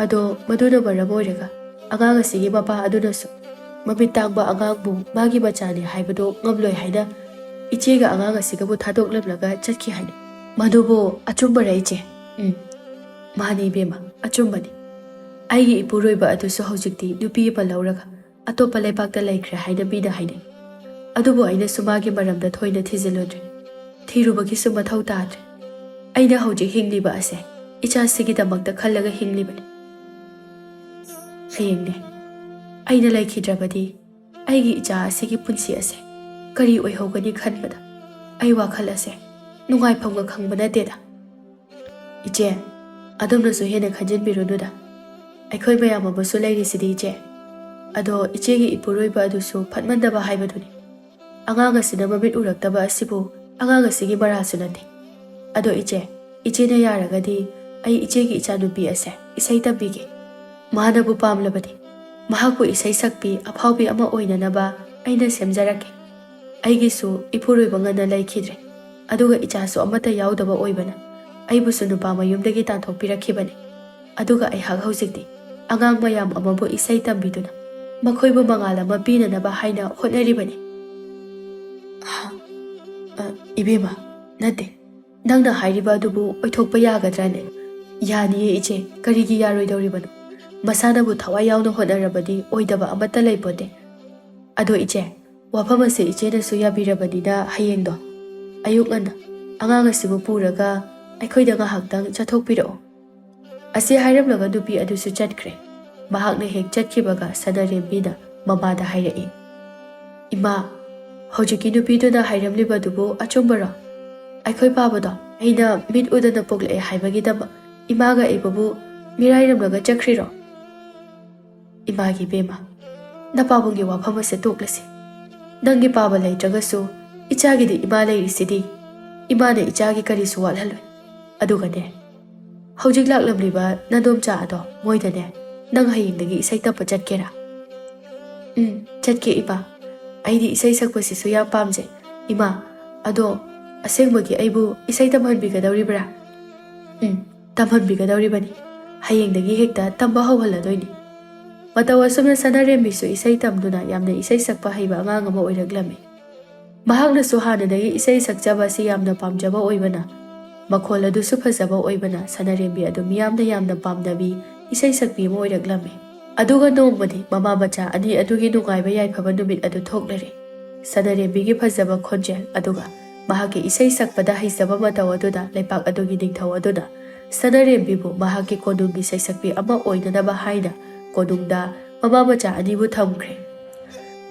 ꯑꯗꯣ ꯃꯗꯨꯅ ꯃꯔꯝ ꯑꯣꯏꯔꯒ ꯑꯉꯥꯡ ꯑꯁꯤꯒꯤ ꯃꯄꯥ ꯑꯗꯨꯅꯁꯨ ꯃꯃꯤꯠ ꯇꯥꯡꯕ ꯑꯉꯥꯡꯕꯨ ꯃꯥꯒꯤ ꯃꯆꯥꯅꯤ ꯍꯥꯏꯕꯗꯣ ꯉꯝꯂꯣꯏ ꯍꯥꯏꯅ ꯏꯆꯦꯒ ꯑꯉꯥꯡ ꯑꯁꯤꯒꯕꯨ ꯊꯥꯗꯣꯛꯂꯝꯂꯒ ꯆꯠꯈꯤ ꯍꯥꯏꯅ꯫" "ꯃꯗꯨꯕꯨ ꯑꯆꯨꯝꯕꯔ, ꯏꯆꯦ?" "ꯎꯝ, ꯃꯥꯅꯤ ꯏꯕꯦꯝꯃ, ꯑꯆꯨꯝꯕꯅꯤ꯫ ꯑꯩꯒꯤ ꯏꯄꯨꯔꯣꯏꯕ ꯑꯗꯨꯁꯨ ꯍꯧꯖꯤꯛꯇꯤ ꯅꯨꯄꯤ ꯑꯃ ꯂꯧꯔꯒ ꯑꯇꯣꯞꯄ ꯂꯩꯕꯥꯛꯇ ꯂꯩꯈ꯭ꯔꯦ ꯍꯥꯏꯅ ꯃꯤꯅ ꯍꯥꯏꯅꯩ꯫ ꯑꯗꯨꯕꯨ ꯑꯩꯅꯁꯨ ꯃꯥꯒꯤ ꯃꯔꯝꯗ ꯊꯣꯏꯅ ꯊꯤꯖꯤꯜꯂꯨꯗ꯭ꯔꯦ꯫ ꯊꯤꯔꯨꯕꯒꯤꯁꯨ ꯃꯊꯧ ꯇꯥꯗ꯭ꯔꯦ꯫ ꯑꯩꯅ ꯍꯧꯖꯤꯛ ꯍꯤꯡꯂꯤꯕ ꯑꯁꯦ ꯏꯆꯥꯁꯤꯒꯤꯗꯃꯛꯇ ꯈꯜꯂꯒ ꯍꯤꯡꯂꯤꯕꯅꯤ꯫ ꯍꯌꯦꯡꯅꯦ, ꯑꯩꯅ ꯂꯩꯈꯤꯗ꯭ꯔꯕꯗꯤ ꯑꯩꯒꯤ ꯏꯆꯥ ꯑꯁꯤꯒꯤ ꯄꯨꯟꯁꯤ ꯑꯁꯦ ꯀꯔꯤ ꯑꯣꯏꯍꯧꯒꯅꯤ ꯈꯟꯕꯗ ꯑꯩ ꯋꯥꯈꯜ ꯑꯁꯦ ꯅꯨꯡꯉꯥꯏꯐꯝꯒ ꯈꯪꯕ ꯅꯠꯇꯦꯗ꯫" "ꯏꯆꯦ, ꯑꯗꯣꯝꯅꯁꯨ ꯍꯦꯟꯅ ꯈꯟꯖꯤꯟꯕꯤꯔꯨꯅꯨꯗ꯫ ꯑꯩꯈꯣꯏ ꯃꯌꯥꯝ ꯑꯃꯁꯨ ꯂꯩꯔꯤꯁꯤꯗꯤ, ꯏꯆꯦ꯫ ꯑꯗꯣ ꯏꯆꯦꯒꯤ ꯏꯄꯨꯔꯣꯏꯕ ꯑꯗꯨꯁꯨ ꯐꯠꯃꯟꯗꯕ ꯍꯥꯏꯕꯗꯨꯅꯤ꯫ ꯑꯉꯥꯡ ꯑꯁꯤꯅ ꯃꯃꯤꯠ ꯎꯔꯛꯇꯕ ꯑꯁꯤꯕꯨ ꯑꯉꯥꯡ ꯑꯁꯤꯒꯤ ꯃꯔꯥꯜꯁꯨ ꯅꯠꯇꯦ꯫ ꯑꯗꯣ ꯏꯆꯦ, ꯏꯆꯦꯅ ꯌꯥꯔꯒꯗꯤ ꯑꯩ ꯏꯆꯦꯒꯤ ꯏꯆꯥꯅꯨꯄꯤ ꯑꯁꯦ ꯏꯁꯩ ꯇꯝꯕꯤꯒꯦ꯫ ꯃꯥꯅꯕꯨ ꯄꯥꯝꯂꯕꯗꯤ ꯃꯍꯥꯛꯄꯨ ꯏꯁꯩ ꯁꯛꯄꯤ ꯑꯐꯥꯎꯕꯤ ꯑꯃ ꯑꯣꯏꯅꯅꯕ ꯑꯩꯅ ꯁꯦꯝꯖꯔꯛꯀꯦ꯫ ꯑꯩꯒꯤꯁꯨ ꯏꯄꯨꯔꯣꯏꯕ ꯉꯟꯅ ꯂꯩꯈꯤꯗ꯭ꯔꯦ, ꯑꯗꯨꯒ ꯏꯆꯥꯁꯨ ꯑꯃꯠꯇ ꯌꯥꯎꯗꯕ ꯑꯣꯏꯕꯅ ꯑꯩꯕꯨꯁꯨ ꯅꯨꯄꯥ ꯃꯌꯨꯝꯗꯒꯤ ꯇꯥꯟꯊꯣꯛꯄꯤꯔꯛꯈꯤꯕꯅꯤ꯫ ꯑꯗꯨꯒ ꯑꯩꯍꯥꯛ ꯍꯧꯖꯤꯛꯇꯤ ꯑꯉꯥꯡ ꯃꯌꯥꯝ ꯑꯃꯕꯨ ꯏꯁꯩ ꯇꯝꯕꯤꯗꯨꯅ ꯃꯈꯣꯏꯕꯨ ꯃꯉꯥꯜ ꯑꯃ ꯄꯤꯅꯅꯕ ꯍꯥꯏꯅ ꯍꯣꯠꯅꯔꯤꯕꯅꯤ꯫" "ꯑ, ꯏꯕꯦꯝꯃ, ꯅꯠꯇꯦ, ꯅꯪꯅ ꯍꯥꯏꯔꯤꯕ ꯑꯗꯨꯕꯨ ꯑꯣꯏꯊꯣꯛꯄ ꯌꯥꯒꯗ꯭ꯔꯥꯅꯦ?" "ꯌꯥꯅꯤꯌꯦ ꯏꯆꯦ, ꯀꯔꯤꯒꯤ ꯌꯥꯔꯣꯏꯗꯧꯔꯤꯕꯅꯣ? ꯃꯁꯥꯅꯕꯨ ꯊꯋꯥꯏ ꯌꯥꯎꯅ ꯍꯣꯠꯅꯔꯕꯗꯤ ꯑꯣꯏꯗꯕ ꯑꯃꯠꯇ ꯂꯩꯄꯣꯠꯇꯦ꯫ ꯑꯗꯣ ꯏꯆꯦ, ꯋꯥꯐꯝ ꯑꯁꯦ ꯏꯆꯦꯅꯁꯨ ꯌꯥꯕꯤꯔꯕꯅꯤꯅ ꯍꯌꯦꯡꯗꯣ ꯑꯌꯨꯛ ꯉꯟꯅ ꯑꯉꯥꯡ ꯑꯁꯤꯕꯨ ꯄꯨꯔꯒ ꯑꯩꯈꯣꯏꯗ ꯉꯥꯏꯍꯥꯛꯇꯪ ꯆꯠꯊꯣꯛꯄꯤꯔꯛꯑꯣ꯫ ꯑꯁꯤ ꯍꯥꯏꯔꯝꯂꯒ ꯅꯨꯄꯤ ꯑꯗꯨꯁꯨ ꯆꯠꯈ꯭ꯔꯦ꯫ ꯃꯍꯥꯛꯅ ꯍꯦꯛ ꯆꯠꯈꯤꯕꯒ ꯁꯅꯥꯔꯦꯝꯕꯤꯅ ꯃꯃꯥꯗ ꯍꯥꯏꯔꯛꯏ, "ꯏꯃꯥ, ꯍꯧꯖꯤꯛꯀꯤ ꯅꯨꯄꯤꯗꯨꯅ ꯍꯥꯏꯔꯝꯂꯤꯕꯗꯨꯕꯨ ꯑꯆꯨꯝꯕꯔꯣ? ꯑꯩꯈꯣꯏ ꯄꯥꯕꯗꯣ ꯑꯩꯅ ꯃꯤꯠ ꯎꯗꯅ ꯄꯣꯛꯂꯛꯑꯦ ꯍꯥꯏꯕꯒꯤꯗꯃꯛ ꯏꯃꯥꯒ ꯑꯩꯕꯨꯕꯨ ꯃꯤꯔꯥꯏꯔꯝꯂꯒ ꯆꯠꯈ꯭ꯔꯤꯔꯣ?" "ꯏꯃꯥꯒꯤ ꯏꯕꯦꯝꯃ, ꯅꯄꯥꯕꯨꯡꯒꯤ ꯋꯥꯐꯝ ꯑꯁꯦ ꯇꯣꯛꯂꯁꯤ꯫ ꯅꯪꯒꯤ ꯄꯥꯕ ꯂꯩꯇ꯭ꯔꯒꯁꯨ ꯏꯆꯥꯒꯤꯗꯤ ꯏꯃꯥ ꯂꯩꯔꯤꯁꯤꯗꯤ꯫ ꯏꯃꯥꯅ ꯏꯆꯥꯒꯤ ꯀꯔꯤꯁꯨ ꯋꯥꯠꯍꯜꯂꯣꯏ꯫ ꯑꯗꯨꯒꯅꯦ, ꯍꯧꯖꯤꯛ ꯂꯥꯛꯂꯝꯂꯤꯕ ꯅꯗꯣꯝꯆꯥ ꯑꯗꯣ ꯃꯣꯏꯗꯅꯦ, ꯅꯪ ꯍꯌꯦꯡꯗꯒꯤ ꯏꯁꯩ ꯇꯝꯕ ꯆꯠꯀꯦꯔꯥ?" "ꯎꯝ, ꯆꯠꯀꯦ ꯏꯃꯥ꯫ ꯑꯩꯗꯤ ꯏꯁꯩ ꯁꯛꯄꯁꯤꯁꯨ ꯌꯥꯝ ꯄꯥꯝꯖꯩ꯫ ꯏꯃꯥ, ꯑꯗꯣ ꯑꯁꯦꯡꯕꯒꯤ ꯑꯩꯕꯨ ꯏꯁꯩ ꯇꯝꯍꯟꯕꯤꯒꯗꯧꯔꯤꯕ꯭ꯔꯥ?" "ꯎꯝ, ꯇꯝꯍꯟꯕꯤꯒꯗꯧꯔꯤꯕꯅꯤ꯫ ꯍꯌꯦꯡꯗꯒꯤ ꯍꯦꯛꯇ ꯇꯝꯕ ꯍꯧꯍꯜꯂꯗꯣꯏꯅꯤ꯫" ꯃꯇꯧ ꯑꯁꯨꯝꯅ ꯁꯅꯥꯔꯦꯝꯕꯤꯁꯨ ꯏꯁꯩ ꯇꯝꯗꯨꯅ ꯌꯥꯝꯅ ꯏꯁꯩ ꯁꯛꯄ ꯍꯩꯕ ꯑꯉꯥꯡ ꯑꯃ ꯑꯣꯏꯔꯛꯂꯝꯃꯤ꯫ ꯃꯍꯥꯛꯅꯁꯨ ꯍꯥꯟꯅꯗꯒꯤ ꯏꯁꯩ ꯁꯛꯆꯕ ꯑꯁꯤ ꯌꯥꯝꯅ ꯄꯥꯝꯖꯕ ꯑꯣꯏꯕꯅ, ꯃꯈꯣꯜ ꯑꯗꯨꯁꯨ ꯐꯖꯕ ꯑꯣꯏꯕꯅ, ꯁꯅꯥꯔꯦꯝꯕꯤ ꯑꯗꯨ ꯃꯤꯌꯥꯝꯅ ꯌꯥꯝꯅ ꯄꯥꯝꯅꯕꯤ ꯏꯁꯩ ꯁꯛꯄꯤ ꯑꯃ ꯑꯣꯏꯔꯛꯂꯝꯃꯤ꯫ ꯑꯗꯨꯒ ꯅꯣꯡꯃꯗꯤ ꯃꯃꯥ ꯃꯆꯥ ꯑꯅꯤ ꯑꯗꯨꯒꯤ ꯅꯨꯡꯉꯥꯏꯕ ꯌꯥꯏꯐꯕ ꯅꯨꯃꯤꯠ ꯑꯗꯨ ꯊꯣꯛꯂꯔꯦ꯫ ꯁꯅꯥꯔꯦꯝꯕꯤꯒꯤ ꯐꯖꯕ ꯈꯣꯟꯖꯦꯜ ꯑꯗꯨꯒ ꯃꯍꯥꯛꯀꯤ ꯏꯁꯩ ꯁꯛꯄꯗ ꯍꯩꯖꯕ ꯃꯇꯧ ꯑꯗꯨꯗ ꯂꯩꯄꯥꯛ ꯑꯗꯨꯒꯤ ꯅꯤꯡꯊꯧ ꯑꯗꯨꯅ ꯁꯅꯥꯔꯦꯝꯕꯤꯕꯨ ꯃꯍꯥꯛꯀꯤ ꯀꯣꯅꯨꯡꯒꯤ ꯁꯩꯁꯛꯄꯤ ꯑꯃ ꯑꯣꯏꯅꯅꯕ ꯍꯥꯏꯅ ꯀꯣꯅꯨꯡꯗ ꯃꯃꯥ ꯃꯆꯥ ꯑꯅꯤꯕꯨ ꯊꯝꯈ꯭ꯔꯦ꯫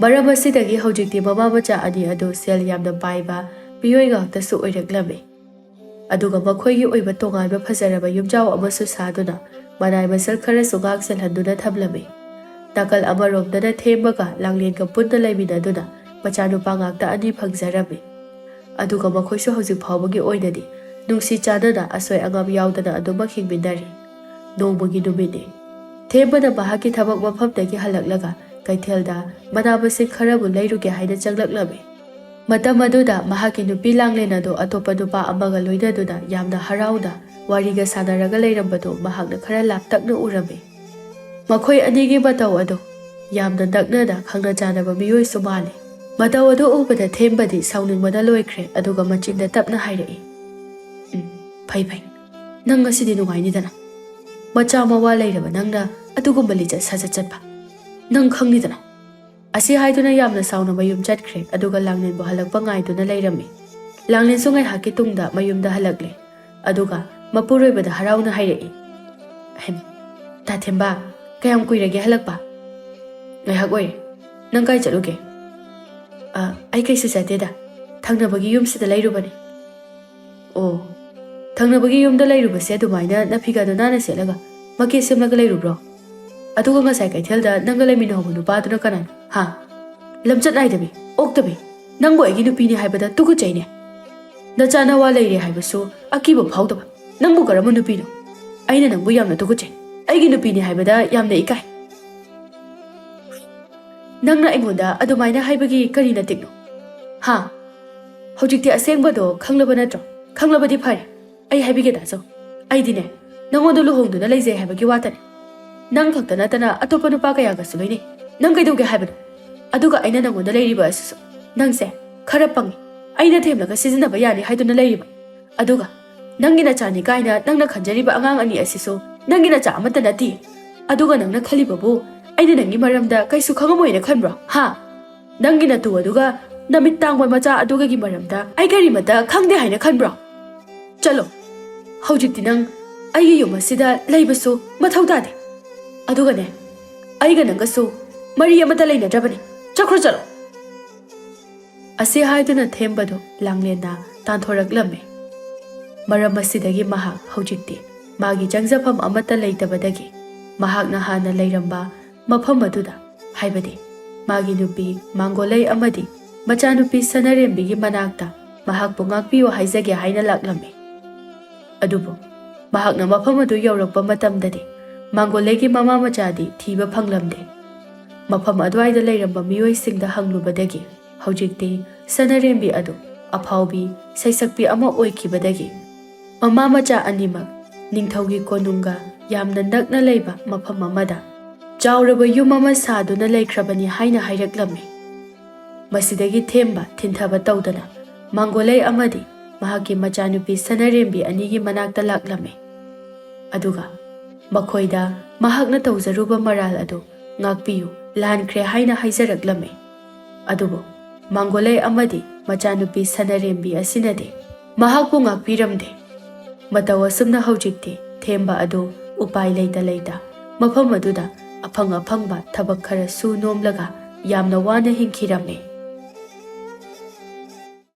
ꯃꯔꯝ ꯑꯁꯤꯗꯒꯤ ꯍꯧꯖꯤꯛꯇꯤ ꯃꯃꯥ ꯃꯆꯥ ꯑꯅꯤ ꯑꯗꯨ ꯁꯦꯜ ꯌꯥꯝꯅ ꯄꯥꯏꯕ ꯃꯤꯑꯣꯏ ꯉꯥꯛꯇꯁꯨ ꯑꯣꯏꯔꯛꯂꯝꯃꯤ꯫ ꯑꯗꯨꯒ ꯃꯈꯣꯏꯒꯤ ꯑꯣꯏꯕ ꯇꯣꯉꯥꯟꯕ ꯐꯖꯔꯕ ꯌꯨꯝꯖꯥꯎ ꯑꯃꯁꯨ ꯁꯥꯗꯨꯅ ꯃꯅꯥꯏ ꯃꯁꯜ ꯈꯔꯁꯨ ꯉꯥꯛ ꯁꯦꯜꯍꯟꯗꯨꯅ ꯊꯝꯂꯝꯃꯤ꯫ ꯅꯥꯀꯜ ꯑꯃꯔꯣꯝꯗꯅ ꯊꯦꯝꯕꯒ ꯂꯥꯡꯂꯦꯟꯒ ꯄꯨꯟꯅ ꯂꯩꯃꯤꯟꯅꯗꯨꯅ ꯃꯆꯥꯅꯨꯄꯥ ꯉꯥꯛꯇ ꯑꯅꯤ ꯐꯪꯖꯔꯝꯃꯤ꯫ ꯑꯗꯨꯒ ꯃꯈꯣꯏꯁꯨ ꯍꯧꯖꯤꯛ ꯐꯥꯎꯕꯒꯤ ꯑꯣꯏꯅꯗꯤ ꯅꯨꯡꯁꯤ ꯆꯥꯟꯅꯅ ꯑꯁꯣꯏ ꯑꯉꯥꯝ ꯌꯥꯎꯗꯅ ꯑꯗꯨꯃꯛ ꯍꯤꯡꯃꯤꯟꯅꯔꯤ꯫ ꯅꯣꯡꯃꯒꯤ ꯅꯨꯃꯤꯠꯅꯤ꯫ ꯊꯦꯝꯕꯅ ꯃꯍꯥꯛꯀꯤ ꯊꯕꯛ ꯃꯐꯝꯗꯒꯤ ꯍꯜꯂꯛꯂꯒ ꯀꯩꯊꯦꯜꯗ ꯃꯅꯥ ꯃꯁꯤꯡ ꯈꯔꯕꯨ ꯂꯩꯔꯨꯒꯦ ꯍꯥꯏꯅ ꯆꯪꯂꯛꯂꯝꯃꯤ꯫ ꯃꯇꯝ ꯑꯗꯨꯗ ꯃꯍꯥꯛꯀꯤ ꯅꯨꯄꯤ ꯂꯥꯡꯂꯦꯟ ꯑꯗꯨ ꯑꯇꯣꯞꯄ ꯅꯨꯄꯥ ꯑꯃꯒ ꯂꯣꯏꯅꯗꯨꯅ ꯌꯥꯝꯅ ꯍꯔꯥꯎꯅ ꯋꯥꯔꯤꯒ ꯁꯥꯟꯅꯔꯒ ꯂꯩꯔꯝꯕꯗꯨ ꯃꯍꯥꯛꯅ ꯈꯔ ꯂꯥꯞꯇꯛꯅ ꯎꯔꯝꯃꯤ꯫ ꯃꯈꯣꯏ ꯑꯅꯤꯒꯤ ꯃꯇꯧ ꯑꯗꯨ ꯌꯥꯝꯅ ꯅꯛꯅꯅ ꯈꯪꯅ ꯆꯥꯟꯅꯕ ꯃꯤꯑꯣꯏꯁꯨ ꯃꯥꯜꯂꯤ꯫ ꯃꯇꯧ ꯑꯗꯨ ꯎꯕꯗ ꯊꯦꯝꯕꯗꯤ ꯁꯥꯎꯅꯤꯡꯕꯅ ꯂꯣꯏꯈ꯭ꯔꯦ, ꯑꯗꯨꯒ ꯃꯆꯤꯟꯗ ꯇꯞꯅ ꯍꯥꯏꯔꯛꯏ, "ꯎꯝ, ꯐꯩ ꯐꯩ, ꯅꯪ ꯉꯁꯤꯗꯤ ꯅꯨꯡꯉꯥꯏꯅꯤꯗꯅ꯫ ꯃꯆꯥ ꯃꯋꯥ ꯂꯩꯔꯕ ꯅꯪꯅ ꯑꯗꯨꯒꯨꯝꯕ ꯂꯤꯆꯠ ꯁꯥꯖꯠ ꯆꯠꯄ ꯅꯪ ꯈꯪꯅꯤꯗꯅ꯫" ꯑꯁꯤ ꯍꯥꯏꯗꯨꯅ ꯌꯥꯝꯅ ꯁꯥꯎꯅ ꯃꯌꯨꯝ ꯆꯠꯈ꯭ꯔꯦ, ꯑꯗꯨꯒ ꯂꯥꯡꯂꯦꯟꯕꯨ ꯍꯜꯂꯛꯄ ꯉꯥꯏꯗꯨꯅ ꯂꯩꯔꯝꯃꯤ꯫ ꯂꯥꯡꯂꯦꯟꯁꯨ ꯉꯥꯏꯍꯥꯛꯀꯤ ꯇꯨꯡꯗ ꯃꯌꯨꯝꯗ ꯍꯜꯂꯛꯂꯦ꯫ ꯑꯗꯨꯒ ꯃꯄꯨꯔꯣꯏꯕꯗ ꯍꯔꯥꯎꯅ ꯍꯥꯏꯔꯛꯏ, "ꯍꯩꯃ, ꯇꯥ ꯊꯦꯝꯕ, ꯀꯌꯥꯝ ꯀꯨꯏꯔꯒꯦ ꯍꯜꯂꯛꯄ?" "ꯉꯥꯏꯍꯥꯛ ꯑꯣꯏꯔꯦ꯫ ꯅꯪ ꯀꯥꯏ ꯆꯠꯂꯨꯒꯦ?" "ꯑ, ꯑꯩ ꯀꯩꯁꯨ ꯆꯠꯇꯦꯗ꯫ ꯊꯪꯅꯕꯒꯤ ꯌꯨꯝꯁꯤꯗ ꯂꯩꯔꯨꯕꯅꯦ꯫" "ꯑꯣ, ꯊꯪꯅꯕꯒꯤ ꯌꯨꯝꯗ ꯂꯩꯔꯨꯕꯁꯦ ꯑꯗꯨꯃꯥꯏꯅ ꯅꯐꯤꯒꯗꯣ ꯅꯥꯟꯅ ꯁꯦꯠꯂꯒ ꯃꯀꯦ ꯁꯦꯝꯂꯒ ꯂꯩꯔꯨꯕ꯭ꯔꯣ? ꯑꯗꯨꯒ ꯉꯁꯥꯏ ꯀꯩꯊꯦꯜꯗ ꯅꯪꯒ ꯂꯩꯃꯤꯟꯅꯍꯧꯕ ꯅꯨꯄꯥꯗꯨꯅ ꯀꯅꯥꯅꯣ? ꯍꯥ? ꯂꯝꯆꯠ ꯅꯥꯏꯗꯕꯤ, ꯑꯣꯛꯇꯕꯤ, ꯅꯪꯕꯨ ꯑꯩꯒꯤ ꯅꯨꯄꯤꯅꯤ ꯍꯥꯏꯕꯗ ꯇꯨꯀꯠꯆꯩꯅꯦ꯫ ꯅꯆꯥ ꯅꯋꯥ ꯂꯩꯔꯦ ꯍꯥꯏꯕꯁꯨ ꯑꯀꯤꯕ ꯐꯥꯎꯗꯕ꯫ ꯅꯪꯕꯨ ꯀꯔꯝꯕ ꯅꯨꯄꯤꯅꯣ? ꯑꯩꯅ ꯅꯪꯕꯨ ꯌꯥꯝꯅ ꯇꯨꯀꯠꯆꯩ꯫ ꯑꯩꯒꯤ ꯅꯨꯄꯤꯅꯤ ꯍꯥꯏꯕꯗ ꯌꯥꯝꯅ ꯏꯀꯥꯏ꯫ ꯅꯪꯅ ꯑꯩꯉꯣꯟꯗ ꯑꯗꯨꯃꯥꯏꯅ ꯍꯥꯏꯕꯒꯤ ꯀꯔꯤ ꯅꯇꯤꯛꯅꯣ? ꯍꯥ? ꯍꯧꯖꯤꯛꯇꯤ ꯑꯁꯦꯡꯕꯗꯣ ꯈꯪꯂꯕ ꯅꯠꯇ꯭ꯔꯣ? ꯈꯪꯂꯕꯗꯤ ꯐꯔꯦ꯫ ꯑꯩ ꯍꯥꯏꯕꯤꯒꯦ ꯇꯥꯖꯧ꯫ ꯑꯩꯗꯤꯅꯦ, ꯅꯉꯣꯟꯗ ꯂꯨꯍꯣꯡꯗꯨꯅ ꯂꯩꯖꯩ ꯍꯥꯏꯕꯒꯤ ꯋꯥꯇꯅꯦ꯫ ꯅꯪ ꯈꯛꯇ ꯅꯠꯇꯅ ꯑꯇꯣꯞꯄ ꯅꯨꯄꯥ ꯀꯌꯥꯒꯁꯨ ꯂꯣꯏꯅꯩ꯫ ꯅꯪ ꯀꯩꯗꯧꯒꯦ ꯍꯥꯏꯕꯅꯣ? ꯑꯗꯨꯒ ꯑꯩꯅ ꯅꯉꯣꯟꯗ ꯂꯩꯔꯤꯕ ꯑꯁꯤꯁꯨ, ꯅꯪꯁꯦ ꯈꯔ ꯄꯪꯉꯤ꯫ ꯑꯩꯅ ꯊꯦꯝꯂꯒ ꯁꯤꯖꯤꯟꯅꯕ ꯌꯥꯅꯤ ꯍꯥꯏꯗꯨꯅ ꯂꯩꯔꯤꯕ꯫ ꯑꯗꯨꯒ ꯅꯪꯒꯤ ꯅꯆꯥꯅꯤ ꯀꯥꯏꯅ ꯅꯪꯅ ꯈꯟꯖꯔꯤꯕ ꯑꯉꯥꯡ ꯑꯅꯤ ꯑꯁꯤꯁꯨ ꯅꯪꯒꯤ ꯅꯆꯥ ꯑꯃꯠꯇ ꯅꯠꯇꯦ꯫ ꯑꯗꯨꯒ ꯅꯪꯅ ꯈꯜꯂꯤꯕꯕꯨ ꯑꯩꯅ ꯅꯪꯒꯤ ꯃꯔꯝꯗ ꯀꯩꯁꯨ ꯈꯪꯉꯝꯃꯣꯏꯅ ꯈꯟꯕ꯭ꯔꯣ? ꯍꯥ? ꯅꯪꯒꯤ ꯅꯇꯨ ꯑꯗꯨꯒ ꯅꯃꯤꯠ ꯇꯥꯡꯕ ꯃꯆꯥ ꯑꯗꯨꯒꯒꯤ ꯃꯔꯝꯗ ꯑꯩ ꯀꯔꯤꯃꯠꯇ ꯈꯪꯗꯦ ꯍꯥꯏꯅ ꯈꯟꯕ꯭ꯔꯣ? ꯆꯠꯂꯣ꯫ ꯍꯧꯖꯤꯛꯇꯤ ꯅꯪ ꯑꯩꯒꯤ ꯌꯨꯝ ꯑꯁꯤꯗ ꯂꯩꯕꯁꯨ ꯃꯊꯧ ꯇꯥꯗꯦ꯫ ꯑꯗꯨꯒꯅꯦ, ꯑꯩꯒ ꯅꯪꯒꯁꯨ ꯃꯔꯤ ꯑꯃꯠꯇ ꯂꯩꯅꯗ꯭ꯔꯕꯅꯤ꯫ ꯆꯠꯈ꯭ꯔꯣ, ꯆꯠꯂꯣ꯫" ꯑꯁꯤ ꯍꯥꯏꯗꯨꯅ ꯊꯦꯝꯕꯗꯨ ꯂꯥꯡꯂꯦꯟꯅ ꯇꯥꯟꯊꯣꯔꯛꯂꯝꯃꯤ꯫ ꯃꯔꯝ ꯑꯁꯤꯗꯒꯤ ꯃꯍꯥꯛ ꯍꯧꯖꯤꯛꯇꯤ ꯃꯥꯒꯤ ꯆꯪꯖꯐꯝ ꯑꯃꯠꯇ ꯂꯩꯇꯕꯗꯒꯤ ꯃꯍꯥꯛꯅ ꯍꯥꯟꯅ ꯂꯩꯔꯝꯕ ꯃꯐꯝ ꯑꯗꯨꯗ, ꯍꯥꯏꯕꯗꯤ ꯃꯥꯒꯤ ꯅꯨꯄꯤ ꯃꯥꯡꯒꯣꯂꯩ ꯑꯃꯗꯤ ꯃꯆꯥꯅꯨꯄꯤ ꯁꯅꯥꯔꯦꯝꯕꯤꯒꯤ ꯃꯅꯥꯛꯇ ꯃꯍꯥꯛꯄꯨ ꯉꯥꯛꯄꯤꯌꯨ ꯍꯥꯏꯖꯒꯦ ꯍꯥꯏꯅ ꯂꯥꯛꯂꯝꯃꯤ꯫ ꯑꯗꯨꯕꯨ ꯃꯍꯥꯛꯅ ꯃꯐꯝ ꯑꯗꯨ ꯌꯧꯔꯛꯄ ꯃꯇꯝꯗꯗꯤ ꯃꯥꯡꯒꯣꯂꯩꯒꯤ ꯃꯃꯥ ꯃꯆꯥꯗꯤ ꯊꯤꯕ ꯐꯪꯂꯝꯗꯦ꯫ ꯃꯐꯝ ꯑꯗꯨꯋꯥꯏꯗ ꯂꯩꯔꯝꯕ ꯃꯤꯑꯣꯏꯁꯤꯡꯗ ꯍꯪꯂꯨꯕꯗꯒꯤ ꯍꯧꯖꯤꯛꯇꯤ ꯁꯅꯥꯔꯦꯝꯕꯤ ꯑꯗꯨ ꯑꯐꯥꯎꯕꯤ ꯁꯩꯁꯛꯄꯤ ꯑꯃ ꯑꯣꯏꯈꯤꯕꯗꯒꯤ ꯃꯃꯥ ꯃꯆꯥ ꯑꯅꯤꯃꯛ ꯅꯤꯡꯊꯧꯒꯤ ꯀꯣꯅꯨꯡꯒ ꯌꯥꯝꯅ ꯅꯛꯅ ꯂꯩꯕ ꯃꯐꯝ ꯑꯃꯗ ꯆꯥꯎꯔꯕ ꯌꯨꯝ ꯑꯃ ꯁꯥꯗꯨꯅ ꯂꯩꯈ꯭ꯔꯕꯅꯤ ꯍꯥꯏꯅ ꯍꯥꯏꯔꯛꯂꯝꯃꯤ꯫ ꯃꯁꯤꯗꯒꯤ ꯊꯦꯝꯕ ꯊꯤꯟꯊꯕ ꯇꯧꯗꯅ ꯃꯥꯡꯒꯣꯂꯩ ꯑꯃꯗꯤ ꯃꯍꯥꯛꯀꯤ ꯃꯆꯥꯅꯨꯄꯤ ꯁꯅꯥꯔꯦꯝꯕꯤ ꯑꯅꯤꯒꯤ ꯃꯅꯥꯛꯇ ꯂꯥꯛꯂꯝꯃꯤ꯫ ꯑꯗꯨꯒ ꯃꯈꯣꯏꯗ ꯃꯍꯥꯛꯅ ꯇꯧꯖꯔꯨꯕ ꯃꯔꯥꯜ ꯑꯗꯨ ꯉꯥꯛꯄꯤꯌꯨ, ꯂꯥꯟꯈ꯭ꯔꯦ ꯍꯥꯏꯅ ꯍꯥꯏꯖꯔꯛꯂꯝꯃꯤ꯫ ꯑꯗꯨꯕꯨ ꯃꯥꯡꯒꯣꯂꯩ ꯑꯃꯗꯤ ꯃꯆꯥꯅꯨꯄꯤ ꯁꯅꯥꯔꯦꯝꯕꯤ ꯑꯁꯤꯅꯗꯤ ꯃꯍꯥꯛꯄꯨ ꯉꯥꯛꯄꯤꯔꯝꯗꯦ꯫ ꯃꯇꯧ ꯑꯁꯨꯝꯅ ꯍꯧꯖꯤꯛꯇꯤ ꯊꯦꯝꯕ ꯑꯗꯨ ꯎꯄꯥꯏ ꯂꯩꯇ ꯂꯩꯇ ꯃꯐꯝ ꯑꯗꯨꯗ ꯑꯐꯪ ꯑꯐꯪꯕ ꯊꯕꯛ ꯈꯔ ꯁꯨ ꯅꯣꯝꯂꯒ ꯌꯥꯝꯅ ꯋꯥꯅ ꯍꯤꯡꯈꯤꯔꯝꯃꯤ꯫